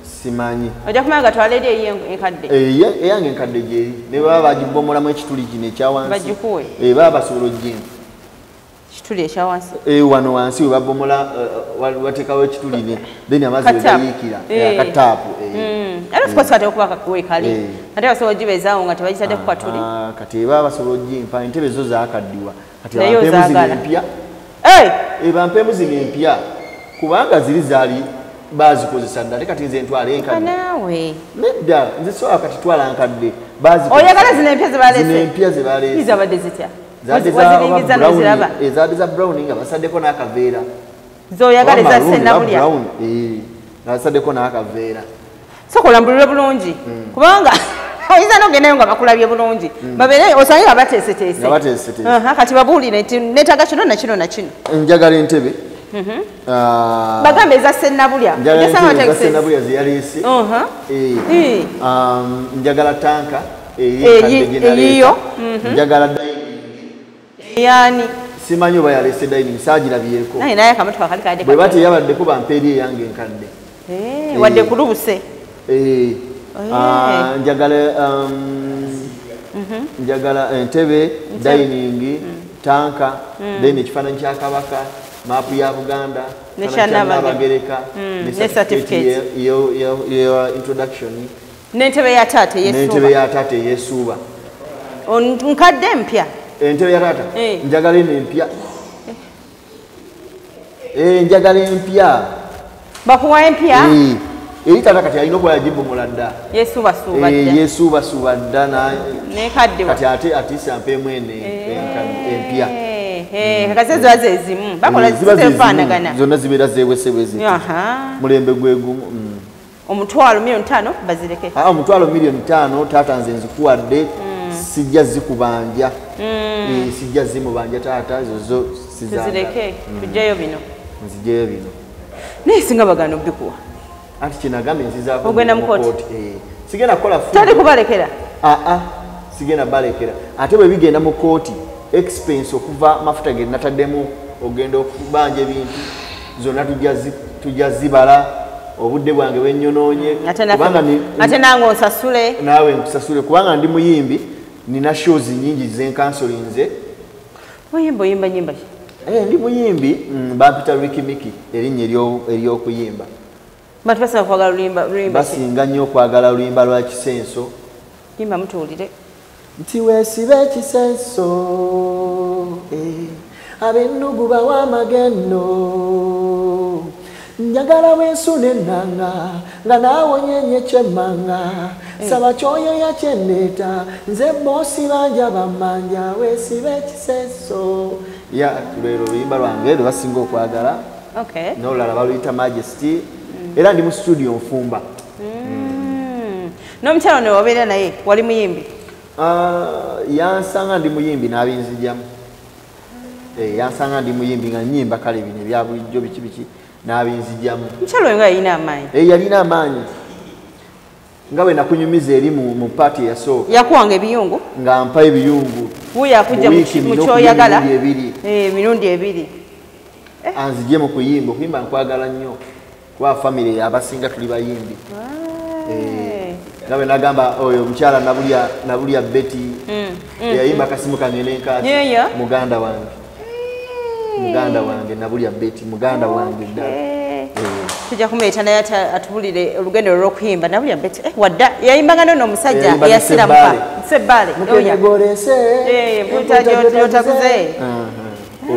Simanyi. Ojja kumanya nga twala eri eyo enkadde. Eyange enkadde gyeri, ne baba bagibomolamu ekituli kino ekya wansi. Bagikuwe. Baba basobola okugimpa. Tuli ekya wansi. Wano wansi we babomola wateekawo ekituli then amazzi wegayiikira akataapu. Era of course kati okuba kakuwe kali. Ate basobola ogibeezaawo nga tebagitadde ku katuli. Kati eba basobola ogimpa entebe zo zaakaddiwa. Kati bampeemu zino empya. Bampeemu zino empya kubanga ziri zaali bazikozesa dda ate kati nze ntwala enkadde. Naawe. Nedda nze sobola kati twala nkadde. Bazikoze. Oyagala zino empya ze baleese? Zino empya ze baleese. Zabadde zitya? Ezadde za brown nga basaddeko n'akaveera. Z'oyagala eza Ssenabulya? Nga basaddeko n'akaveera. Sooka olambulule bulungi kubanga oyinza n'ogendayo nga bakulabye bulungi babeere osange nga bateeseteese. Nga bateeseteese. Kati babuulire nti neetaaga kino na kino na kino. Njagala entebe. Bagambe eza Ssenabulya. Njagala entebe eza Ssenabulya ze yaleese. Njagala tanka eyiyo. Njagala yani simanyi oba yaleese dining saagirabyeko. Naye akamotoka kali kadde. Bwe bati yabaddeko bampa eri eyange enkadde. Wadde kulubuse. Njagala njagala entebe, dining, tanka, then ekifaananyi kya Kabaka, maapu ya Buganda, Nnabagereka, ne certificate ya introduction. N'entebe ya taata ey'essuuba. N'entebe ya taata ey'essuuba. Nkadde empya. Entebe ya taata njagala eno empya. Njagala empya. Bakuwa empya? Eri taata kati alina okuba yagibomola dda. Yesuubasuuba dda. Yesuubasuuba dda nekaddiwa. Kati ate atiisa mpeemu eno empya. Kakase ziba ze zimu. Bakola zifaanagana. Zonna zibeera zeewese bwe ziti. Mulembe gwe gumu. Omutwalo 5,000,000 bazireke. Omutwalo 5,000,000 taata nze nzikuwadde. Sijja zikubanja. Sijja zimubanja taata ezo zo sizaagala. Tuzireke, tujjayo bino. Nzijjayo bino. Naye singa bagaana obikuwa. Anti kye nagambye nzizaako ogenda mu kooti. Sigenda kukola fujo. Tali kubalekera? Sigenda balekera. Ate bwe bigenda mu kooti, expense okuva mafuta ge nataddemu ogenda okubanja ebintu zonna tujja zibala. Obudde bwange bwenyonoonye. Ate nange onsasule. Naawe nkusasule kubanga ndi muyimbi. Nina shows nyingi zenkansolinze. Oyimba oyimba nyimba ki? Ndi muyimbi bampita Ricky Mickey erinnya ery'okuyimba. Bantu basinga kwagala luyimba ki? Basinga nnyo okwagala luyimba lwa Kisenso. Yimba mutuwulire. Nti weesibe ekisenso ab'ennugu bawa amagendo njagala bwensuna ennanga nga naawe onyenye kyemmanga saba kyoyoya kyendeeta nze boosi banja bammanja weesibe ekisenso. Ya lwero oluyimba lwange lwe basinga okwagala. N'olulala baluyita Majesty. Era ndi mu studio nfumba. N'omukyala ono wabeera naye wali muyimbi? Yansanga ndi muyimbi n'abinzigyamu. Yansanga ndi muyimbi nga nnyimba kale bino ebya bulijjo biki biki n'abinzigyamu. Mukyala oyo nga yalina amaanyi. Yalina amaanyi. Nga bwe nakunyumiza eri mu paati eyasooka. Yakuwanga ebiyungu? Nga mpa ebiyungu. Wuuyo akujja mu ky'oyagala. Emirundi ebiri. Anzigye mu kuyimba, okuyimba nkwagala nnyo. Kuba famire abasinga tuli bayimbi. Nga bwe nagamba oyo omukyala Nabulya Betty eyayimba akasimu kange n'enkaasi. Muganda wange. Muganda wange Nabulya Betty, muganda wange ddala. Tujja kumuleeta naye atubulire olugendo olw'okuyimba. Nabulya Betty wadda yayimbanga n'ono omusajja eyasiramuka. Sebbaale. Mukene Mputa gy'otakuze.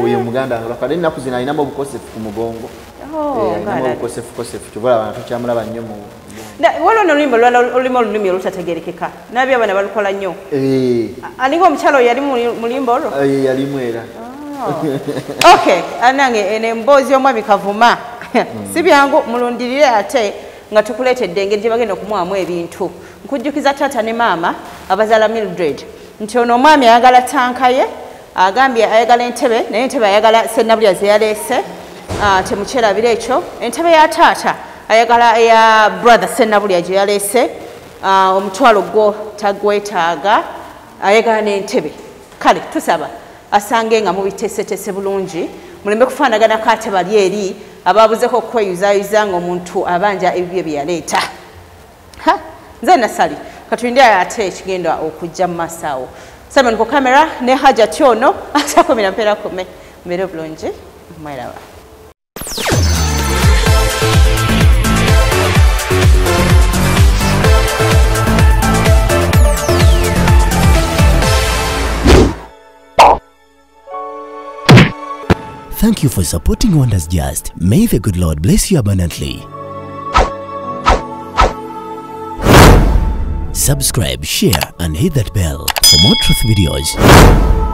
Oyo muganda wange lwakadde ennaku zino alinamu obukosefu ku mugongo. Alinamu obukosefukosefu kyova olaba tukyamulaba nnyo mu. Waliwo n'oluyimba olulala olulimu olulimi olutategeerekeka. Nabyo abaana balukola nnyo. Alinga omukyala oyo yali mu luyimba olwo? Yalimu era. Okay, anange eno emboozi y'omwami Kavuma. Si byangu mulundirire ate nga tukuleetedde engeri gye bagenda okumuwamu ebintu. Nkujjukiza taata ne maama abazaala Mildred nti ono omwami ayagala tanka ye, agambye ayagala entebe, naye entebe ayagala Ssenabulya ze yaleese. Temukyerabira ekyo. Entebe ya taata ayagala eya brother Ssenabulya gye yaleese. Omutwalo gwo tagwetaaga, ayagala n'entebe. Kale tusaba asange nga mubiteeseteese bulungi mulembe kufaanaganako ate bali eri ababuzeko okweyuzaayuza ng'omuntu abanja ebibye bye yaleeta. Nze Nassali katulinde ate ekigenda okujja mu maaso awo. Simon ku kamera ne Hajat ono atakomera mpeera kome. Mbeere bulungi, mweraba. Thank you for supporting Wonders Just. May the good Lord bless you abundantly. Subscribe, share, and hit that bell for more truth videos.